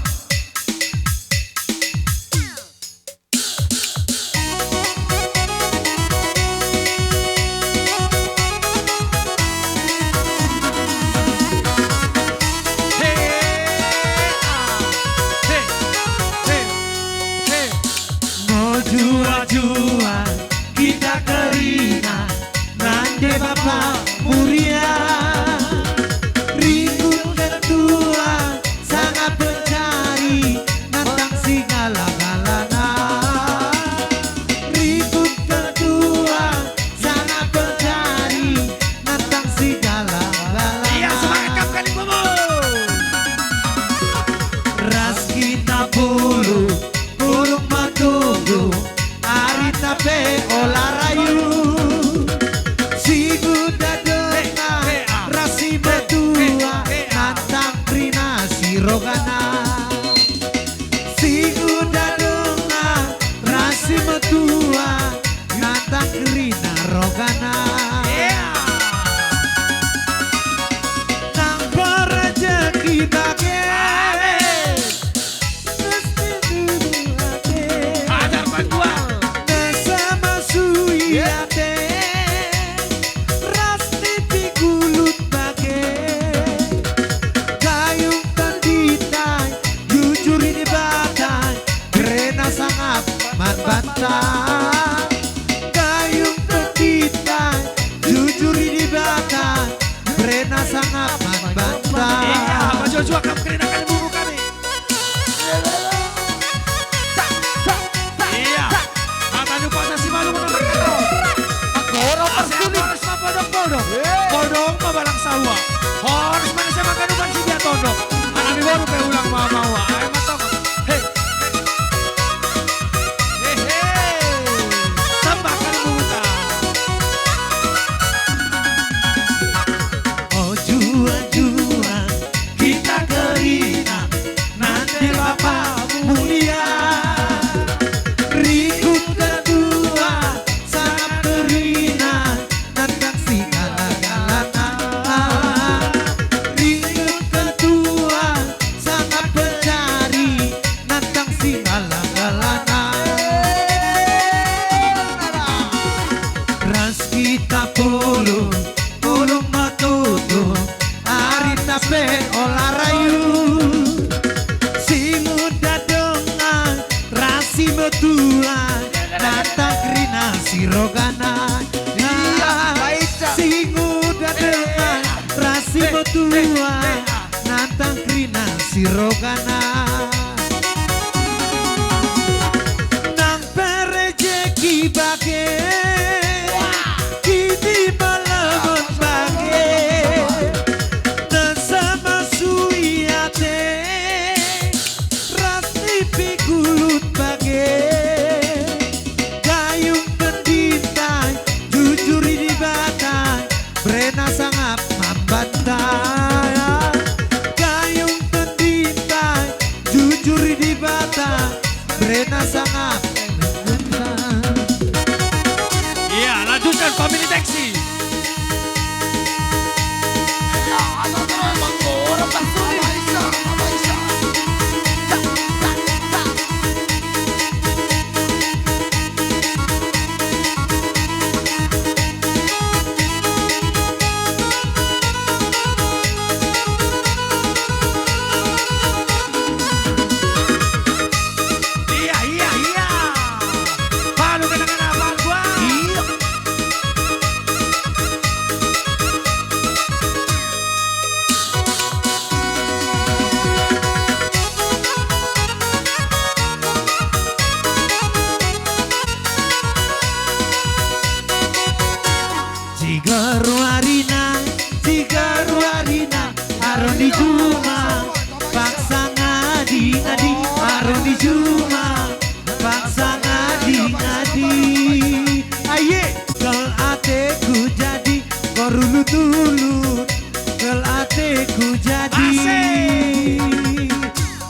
He, ah, he, he, he. Mejuah-juah kita kerina, nang deba pamulian. Rikut ketua, sangap pencari, nantang sigala-galana. Rikut ketua, sangap pencari, nantang sigala-galana. Iya, semangat, Kap Kalimbubu. Ras kita bolon, bolon ma tondong, arita pe ola rayu. Siguda dongan, ras simatua, nantang kerina sirogana. Siguda dongan, ras simatua, nantang kerina rogana. Nang parejeki bage. Ajar panggual. Na sama suhi ate. Ras ni pinggulut bage. Gayung tondinta, jujur di Debata, bere na sangap mambanta. Gayung tondinta, jujur di Debata, bere na sangap mambanta. Iya, apa jujur kamu kena kali buku kami. Iya. Hata ni umpasa Simalungun na mangkaro. Mangkaro. Asa parkuli. Horas ma podok-podok. Eh. Podok ma balang saua. Horas ma na sai mangkanuban si dia tondok. Anak ni boru pe ulang ma maua. Ayo ma tongos. Hei. Hei, hei. Tambah kali buta. Mejuah-juah kita kerina, nang deba pamulian. Rikut ketua, sangap kerina, nantang sigala-galana. Rikut ketua, sangap pencari, nantang sigala-galana. Ras kita bolon, bolon ma tondong, arita pe ola rayu. Siguda dongan, ras simatua, nantang kerina sirogana. Iya, baik, Cak. Siguda dongan, ras simatua, nantang kerina sirogana. Nang parejeki bage, giti malamon bage, na sama suhi ate, ras ni pinggulut bage, gayung tondinta, jujur di Debata, bere na sangap mambanta. Gayung tondinta, jujur di Debata, bere na sangap mambanta. Garuarina, si garuarina, aru ni juma, paksa ngadi-ngadi, aru ni juma, paksa ngadi-ngadi. Aye, kal ateku jadi, korulu-tulu, kal ateku jadi. Asik.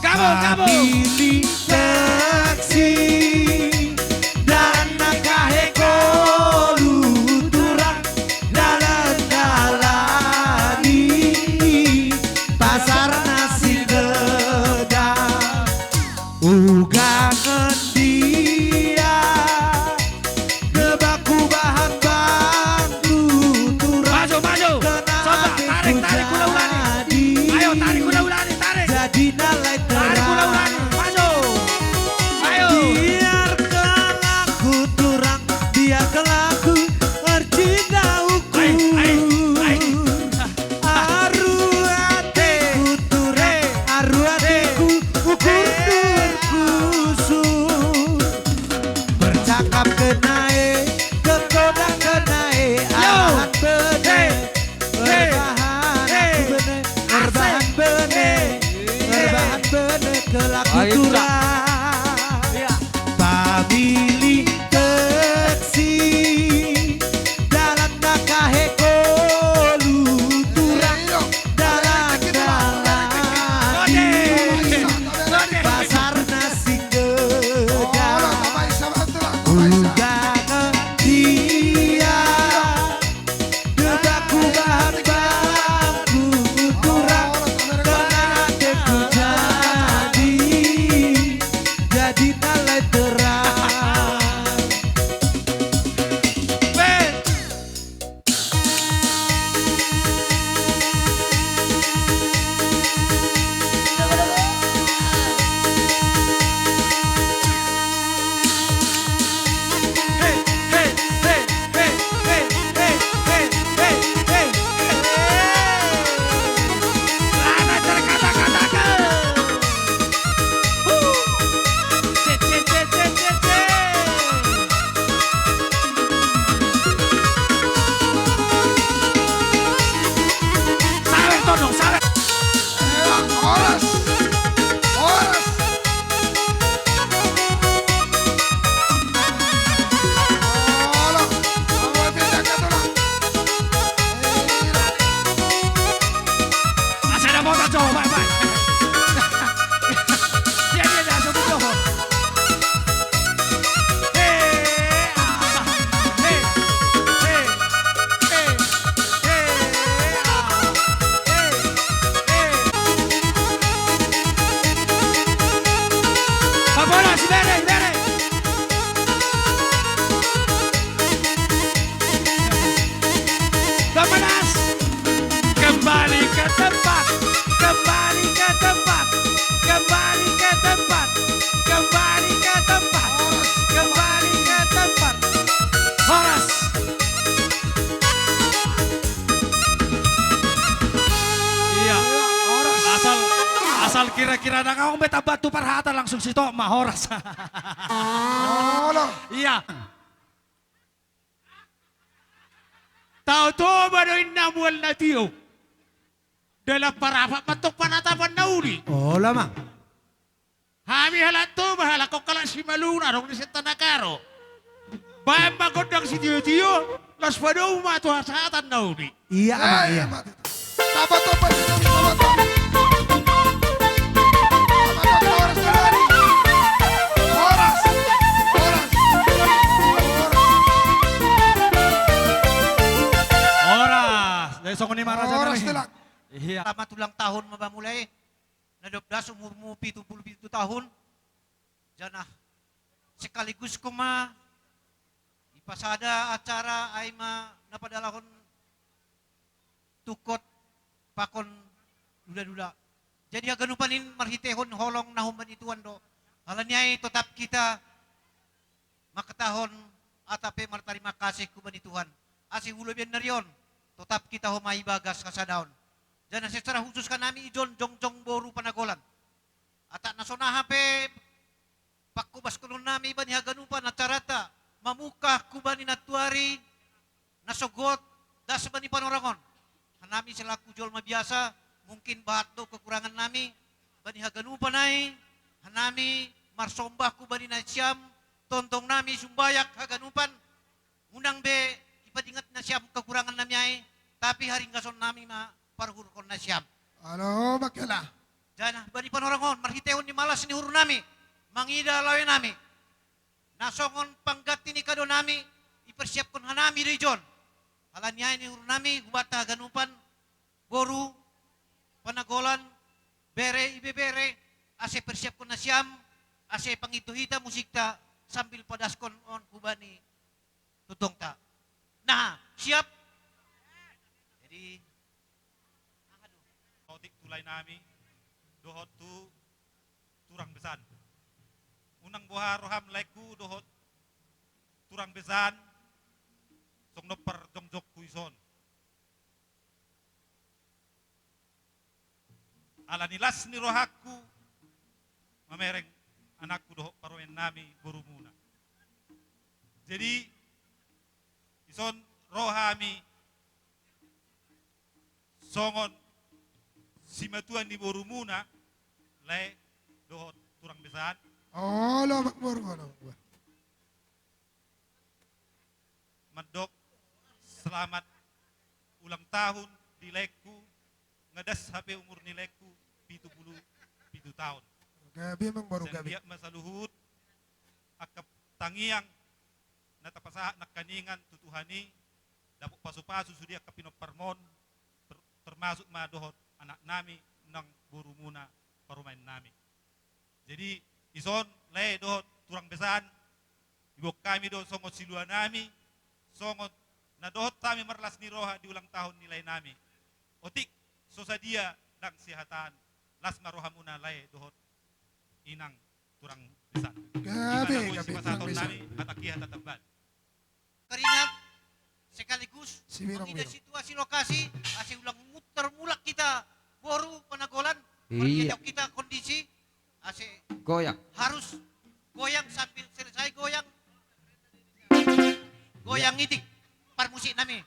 Gabung, gabung. Pamili teksi, dalan na hahe ngolu turang, dalan-dalan i, pasar na singgedan. Ugangan dia, debak hubahen bangku turang. Maju, maju. Coba, tarik, tarik, hula-hulani. Ayo, tarik, hula-hulani, tarik. Jadi na lae terang. Tarik, hula-hulani. Maju. Ayo. Biar kelaku turang, biar kelaku ercinta ukur. Ai, ai, ai. Aru ateku turang, aru ateku ukur durkusuk. Bercakap kena e, kekodang kena e, arbahan bene, arbahan bene, arbahan bene, arbahan bene, kelaku turang. Pamili teksi, dalan na hahe ngolu turang, dalan-dalan i, pasar na singgedan. Ugangan dia, debak hubahen bangku turang, kal ateku jadi, jadi na lae terang. Sawer tondong, sawer. Horas. Horas. Asa na mota jo, bae, bae. Dia, dia, dia, so, so, so. He, ah, he, he, he, he, ah, he, he. Pabola, si bere, si bere. Dua belas. Kembali ke tempat, kembali ke tempat, kembali ke tempat, kembali ke tempat, kembali ke tempat. Horas. Iya. Horas. Asal, asal kira-kira ndang adong be tamba tu parhata, langsung sitop ma horas. Horas. Iya. Tao Toba do inna mual na tio. Dalan parapat mantong panatapan na uli. Olo ma. Hami halak Toba, halak on halak Simalungun, adong di Sitanagaro. Baen ma gondang sitio-tio, laos padomu ma tu hasahatan na uli. Iya, amang, iya. Tamba, tamba, tamba, tamba. Horas, horas. Horas. Jadi songon i ma raja nami. Horas, Telak. Iya. Selamat ulang tahun ma bamu, Lae. Na dob das umurmu pitu pulu pitu tahun. Janah sekaligus ho ma dipasada acara, ai ma na padalahon tungkot pakon dula-dula. Jadi haganupan in marhitehon holong na humbani Tuhan do. Alani ai totap hita mangkatahon hata pe martarima kasih humbani Tuhan. Asa hulobian ni ari on totap hita ho ma i bagas hasadaon. Janah secara khusus kan hami ijon jongjong boru Panagolan. Atak na so naha pe pangkobashonon nami bani haganupan acaranta, mamungka humbani nantuari na sogot Das bani panorang on. Hanami selaku jolma biasa, mungkin bahat do kekurangan nami, bani haganupan ai, hanami marsombahku bani nasiam, tongtong nami sumbayak haganupan, unang be dipadingat nasiam kekurangan nami ai, tapi haringgason nami ma parhurhon nasiam. Alo, makela. Jana, bani panorang on, marhitehon ni malas ni uhur nami, mangida lae nami. Na songon pangganti ni kado nami, dipersiapkan hanami do ijon. Alani i ni uhur nami, hubanta haganupan, boru, panagolan, bere, ibebere, ase persiapkan nasiam, ase pangido hita musikta sambil padaskon on hubani tongtongta. Nah, siap? Jadi, otik tu lae nami, dohot tu turang besan. Unang boha roham laengku dohot turang besan, songon parjongjongku ison. Alani las ni rohangku, mamereng anakku dohot parumaen nami borumuna. Jadi, ison ro hami songon simatua ni borumuna, lae dohot turang besan. Olo, makmur, olo, makmur. Mandok selamat ulang tahun di laengku, nga das hape umur ni laengku pitu pulu pitu taon. Gabe, amang boru, gabe. Sai anggiat ma saluhut angka tangiang na tapasahat nangkiningan tu Tuhan i, dapot pasupasu sude angka pinomparmon, ter-, termasuk ma dohot anak nami nang borumuna parumaen nami. Jadi, ison lae dohot turang besan, diboan hami do songon silua nami, songon na dohot hami marlas ni roha di ulang tahun ni lae nami. Otik so sadia ndang sihataon, las ma rohamuna lae dohot inang turang besan. Gabe, gabe, turang besan. Hata kia, hata tamba. Keringat, sekaligus mangida situasi lokasi, ase ulang mutar mulak hita boru panagolan, iya, mangida kita kondisi, ase goyang. Harus goyang sambil selesai goyang. Goyang itik, parmusik nami.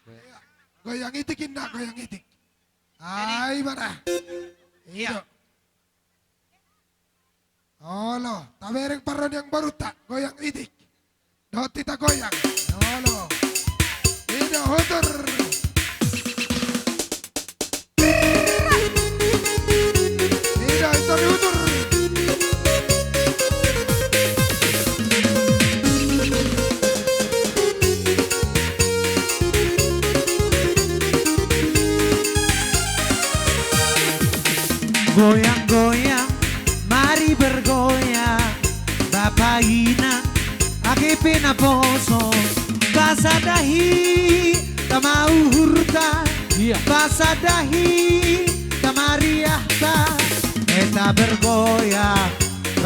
Goyang itik, inna, goyang itik. Jadi, ai, mana? Iya. Olo, tabereng parronean borunta, goyang itik. Dohot hita goyang. Olo. Ido hutur. Ido, ido hutur. Goyang, goyang, mari bergoyang, bapa inang, age pe naposo, pasada hita ma uhurta, iya, pasada hita ma riahta, hita bergoyang,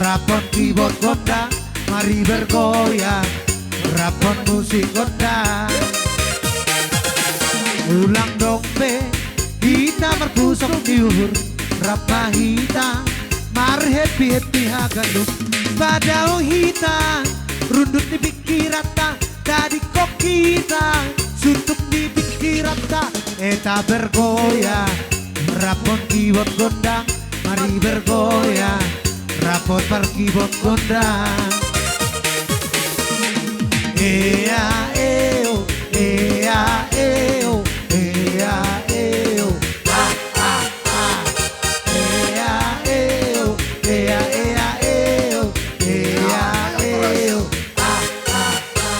rap dohot kibot gondang, mari bergoyang, rap dohot musik gondang. Unang dong be hita marpusok ni uhur, rap ma hita marhappy-happy haganup. Padao hita rundut ni pingkiranta, tadingkon hita suntuk ni pingkiranta. Hita bergoyang, rap dohot kibot gondang, mari bergoyang, rap dohot parkibot gondang. Ea eo, ea eo, ea eo, a, a, a. Ea eo, ea, ea eo, ea eo, a, a, a.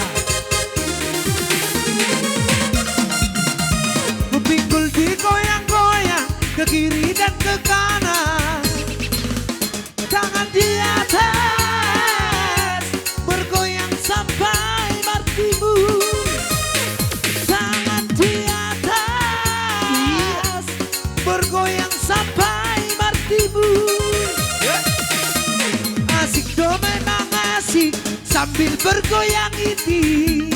Kupinggul digoyang-goyang ke kiri dan ke kanan. Tangan di atas, bergoyang sampai martimbun. Tangan di atas, bergoyang sampai martimbun. Asik do memang asik sambil bergoyang ini.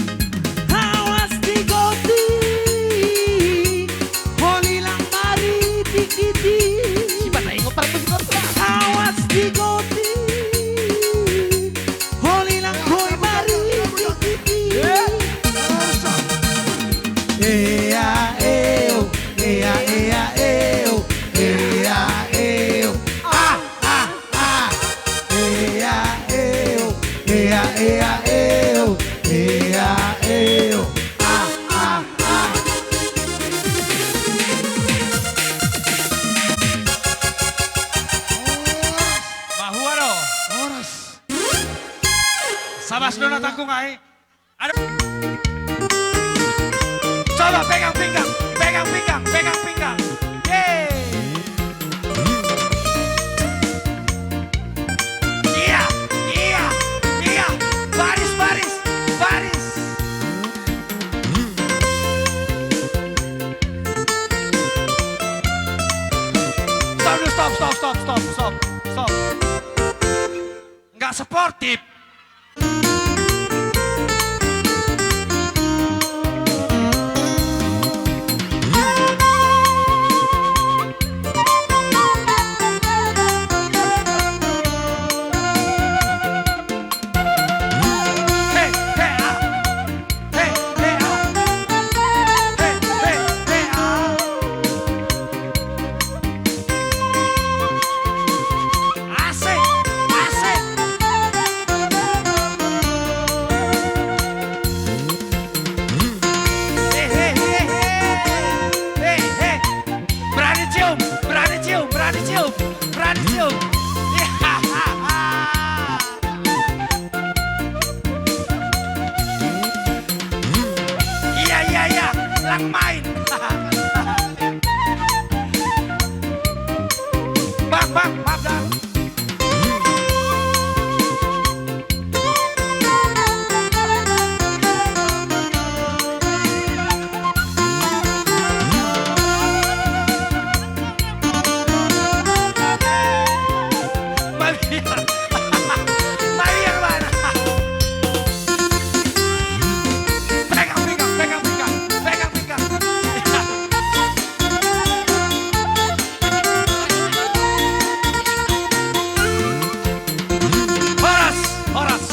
Awas digotik, holilang mari dikitik. Awas digotik, holilang boi mari dikitik. Ea Mai. Ada. Coba pegang pinggang, pegang pinggang, pegang pinggang. Yeay. Iya, iya, iya. Baris, baris, baris. Stop dulu, stop, stop, stop, stop, stop, stop. Nggak sportif. Hei, hei, ah. Hei, hei, ah. Hei, hei, hei, ah. Asik, asik. Hei, hei, hei, hei. Hei, hei. Berani cium, berani cium, berani cium, berani cium. Iya, iya, iya. Lang main. Bang, bang, maaf, bang. Maliar. Maliar, mana? Pegang pinggang, pegang pinggang, pegang pinggang. Horas, horas,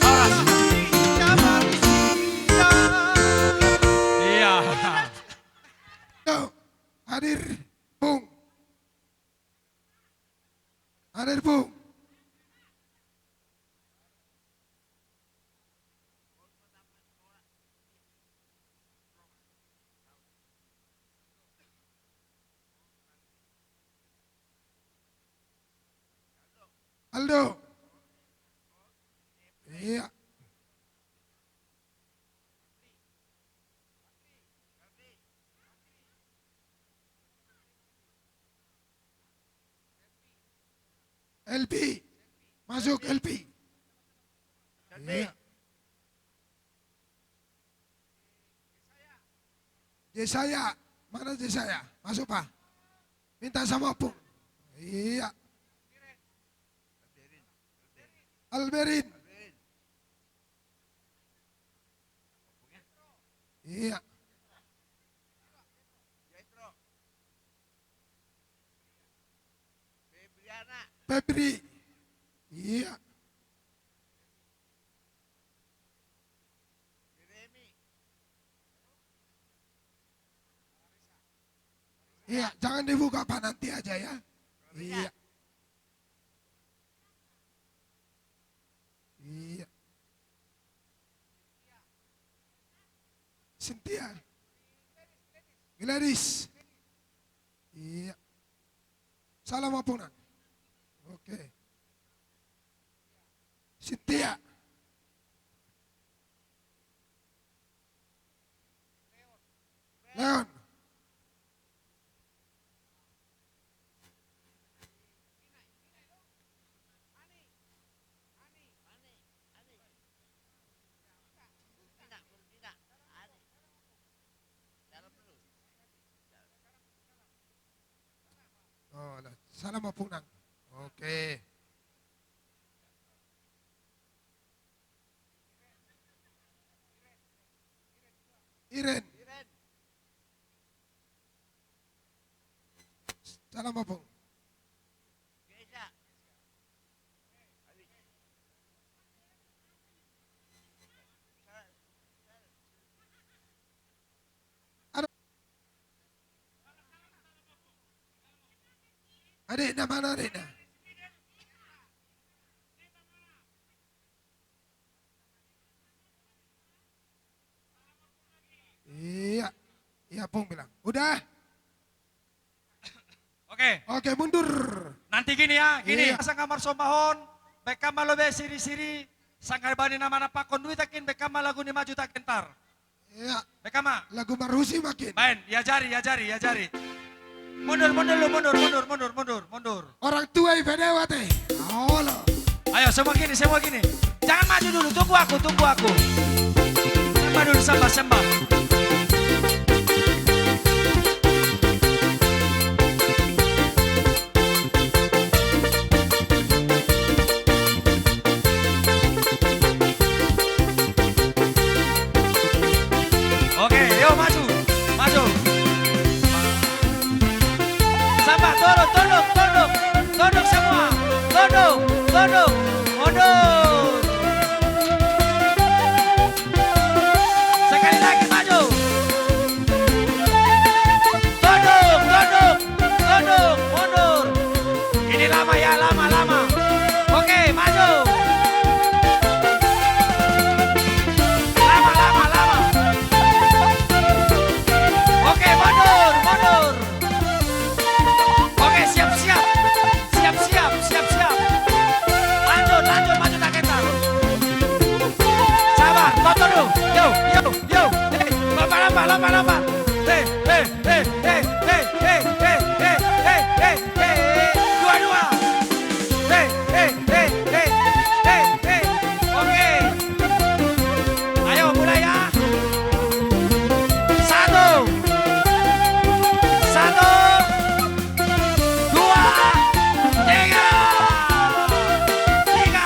horas. Iya. Yo, hadir, Pung. Hadir, Pung. Aldo. Iya. L P. Masuk, L P. Iya. Jesaya. Mana Jesaya? Masuk, Pak. Minta sama Pung. Iya. Alberin. Iya. Febri. Iya. Iya, jangan dibuka, Pak, nanti aja ya. Iya. Iya. Sintia. Gladys. Iya. Salam, Ampunan. Oke. Sintia. Leon. Oh, lah. Salam, Ampunan. Oke. Iren. Salam, Opung. Adikna, mana adikna? Iya. Iya, Pung bilang. Udah? Oke. Oke, mundur. Nanti gini ya, gini. Iya. Asa nga marsombahon, baen ma lobi siri-siri, Sangkabani na manampakkon duit angkin, baen hamu ma lagu ni Maju Takentar. Iya. Baen hamu ma. Lagu marhusi ma angkin. Baen, iajari, iajari, iajari. Mundur, mundur lu, mundur, mundur, mundur, mundur, mundur. Orang tua i pe dewata. Olo. Ayo, semua gini, semua gini. Jangan maju dulu, tunggu aku, tunggu aku. Samba dulu, samba, samba. Oke, yo maju, maju. Samba, tunduk, tunduk, tunduk, tunduk semua, tunduk, tunduk, mundur. Sekali lagi maju. Tunduk, tunduk. Tunduk, mundur. Ini lama ya, lama, lama. Oke, maju. Lama, lama, lama. Oke, mundur, mundur. Oke, siap, siap. Siap, siap, siap, siap. Lanjut, lanjut, maju, Takentar. Sabar, tonton dulu. Yo, yo. Yo, hei, lompat, lompat, lompat, lompat. Hei, hei, hei. Dua, dua. Hei, hei, hei. Oke. Ayo, mulai ya. Satu. Satu. Dua, tiga, tiga.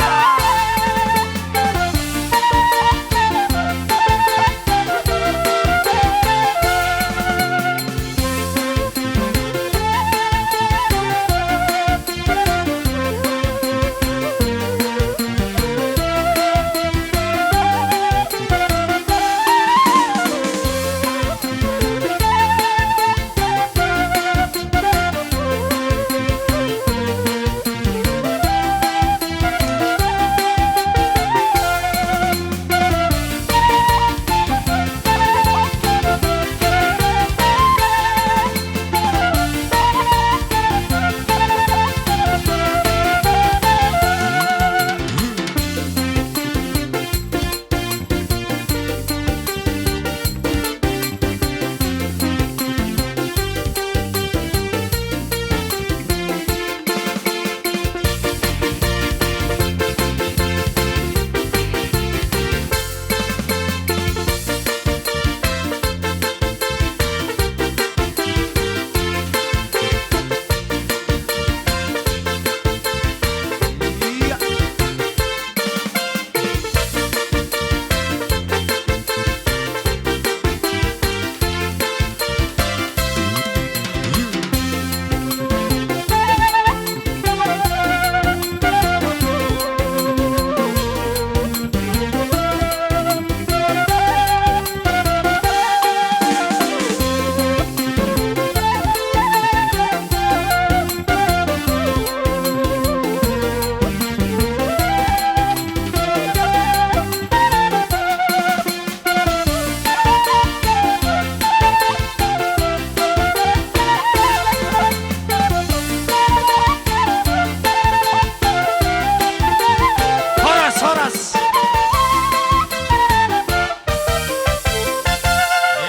Horas, horas.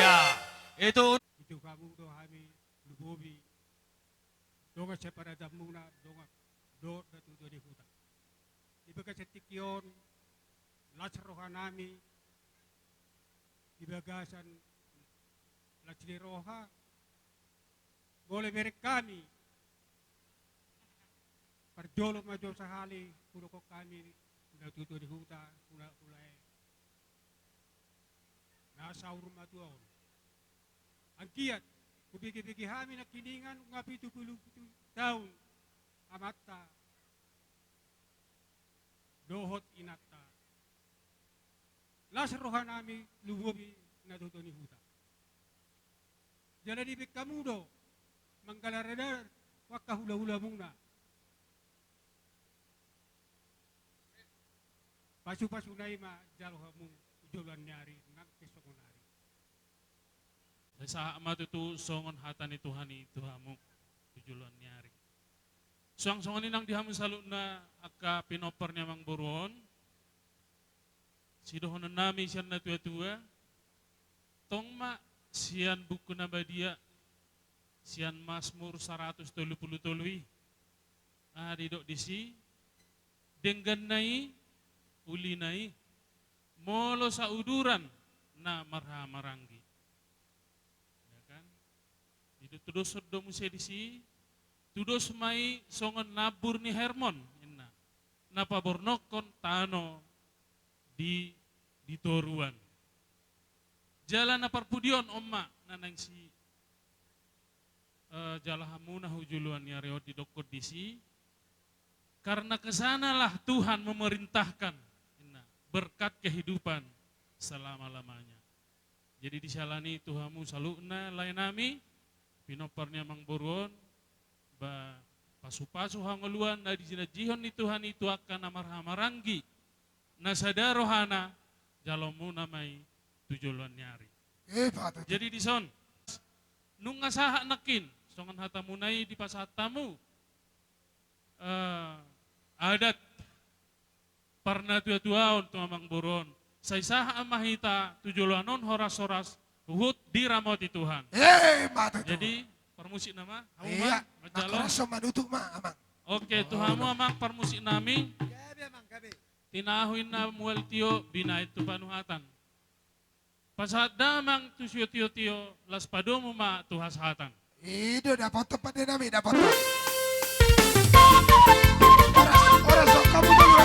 Ya, itu. Itu hamu do hami lumobi dongan saparadammuna, dongan dohot natuatua ni huta. Di bagasan tingki on, las rohanami, di bagasan las ni roha, molo bereng hami, parjolo ma jo sahali hudok hami, natuatua ni huta, hulahula i. Na saur matua on. Anggiat, hubegebege hami nangkiningan nunga pitu pulu pitu taon amanta dohot inanta. Las rohanami lumobi natuatua ni huta. Jala dibaen hamu do manggalaradar angka hulahulamuna. Pasupasuna i ma jalo hamu tu joloan ni ari nang pe songon ari. Sai sahat ma tutu songon hata ni Tuhan i tu hamu tu joloan ni ari. Suang songon i nang di hamu saluhutna angka pinompar ni amangboru on. Sidohonon nami sian na tua-tua, tong ma sian buku na badia, sian Masmur saratus tolu pulu tolu i, ah, didok disi, dengganna i, ulina i, molo sauduran na marhamaranggi. Ya kan? Didok tudoshon do muse disi, tudos ma i songon nambur ni Hermon, inna. Na pabornongkon tano di, di toruan. Jala na parpudi on, on ma na naeng si, eh, jalahanmuna tu joloan ni ari on didokkon disi. Karena ke sanalah Tuhan memerintahkan, inna, berkat kehidupan selama-lamanya. Jadi disalani tu hamu saluhutna lae nami, pinompar ni amangboru on, ba pasu-pasu hangoluan na jinanjihon ni Tuhan i tu angka na marhamaranggi, na sada rohana, jaloonmuna ma i tu joloan ni ari. Eh, patut. Jadi dison, nunga sahat nangkin, songon hatamuna i dipasahat hamu, eh, adat parnatua-tuaon tu amangboru on. Sai sahat ma hita tu joloan on horas-horas, huhut diramoti Tuhan. Eh, mate tu. Jadi, parmusik nama, hamu ma, iya, manjalo. Makaros manutup ma, Amang. Oke, tu hamu, Amang, parmusik nami. Gabe, Amang, gabe. Tinahu inna mual tio, binahen tu panuhatan. Pasahat damang tu sio tio-tio, laos padomu ma tu hasahatan. I do, dapothon pande nami, dapothon. Horas, horas, so, hamu dulu,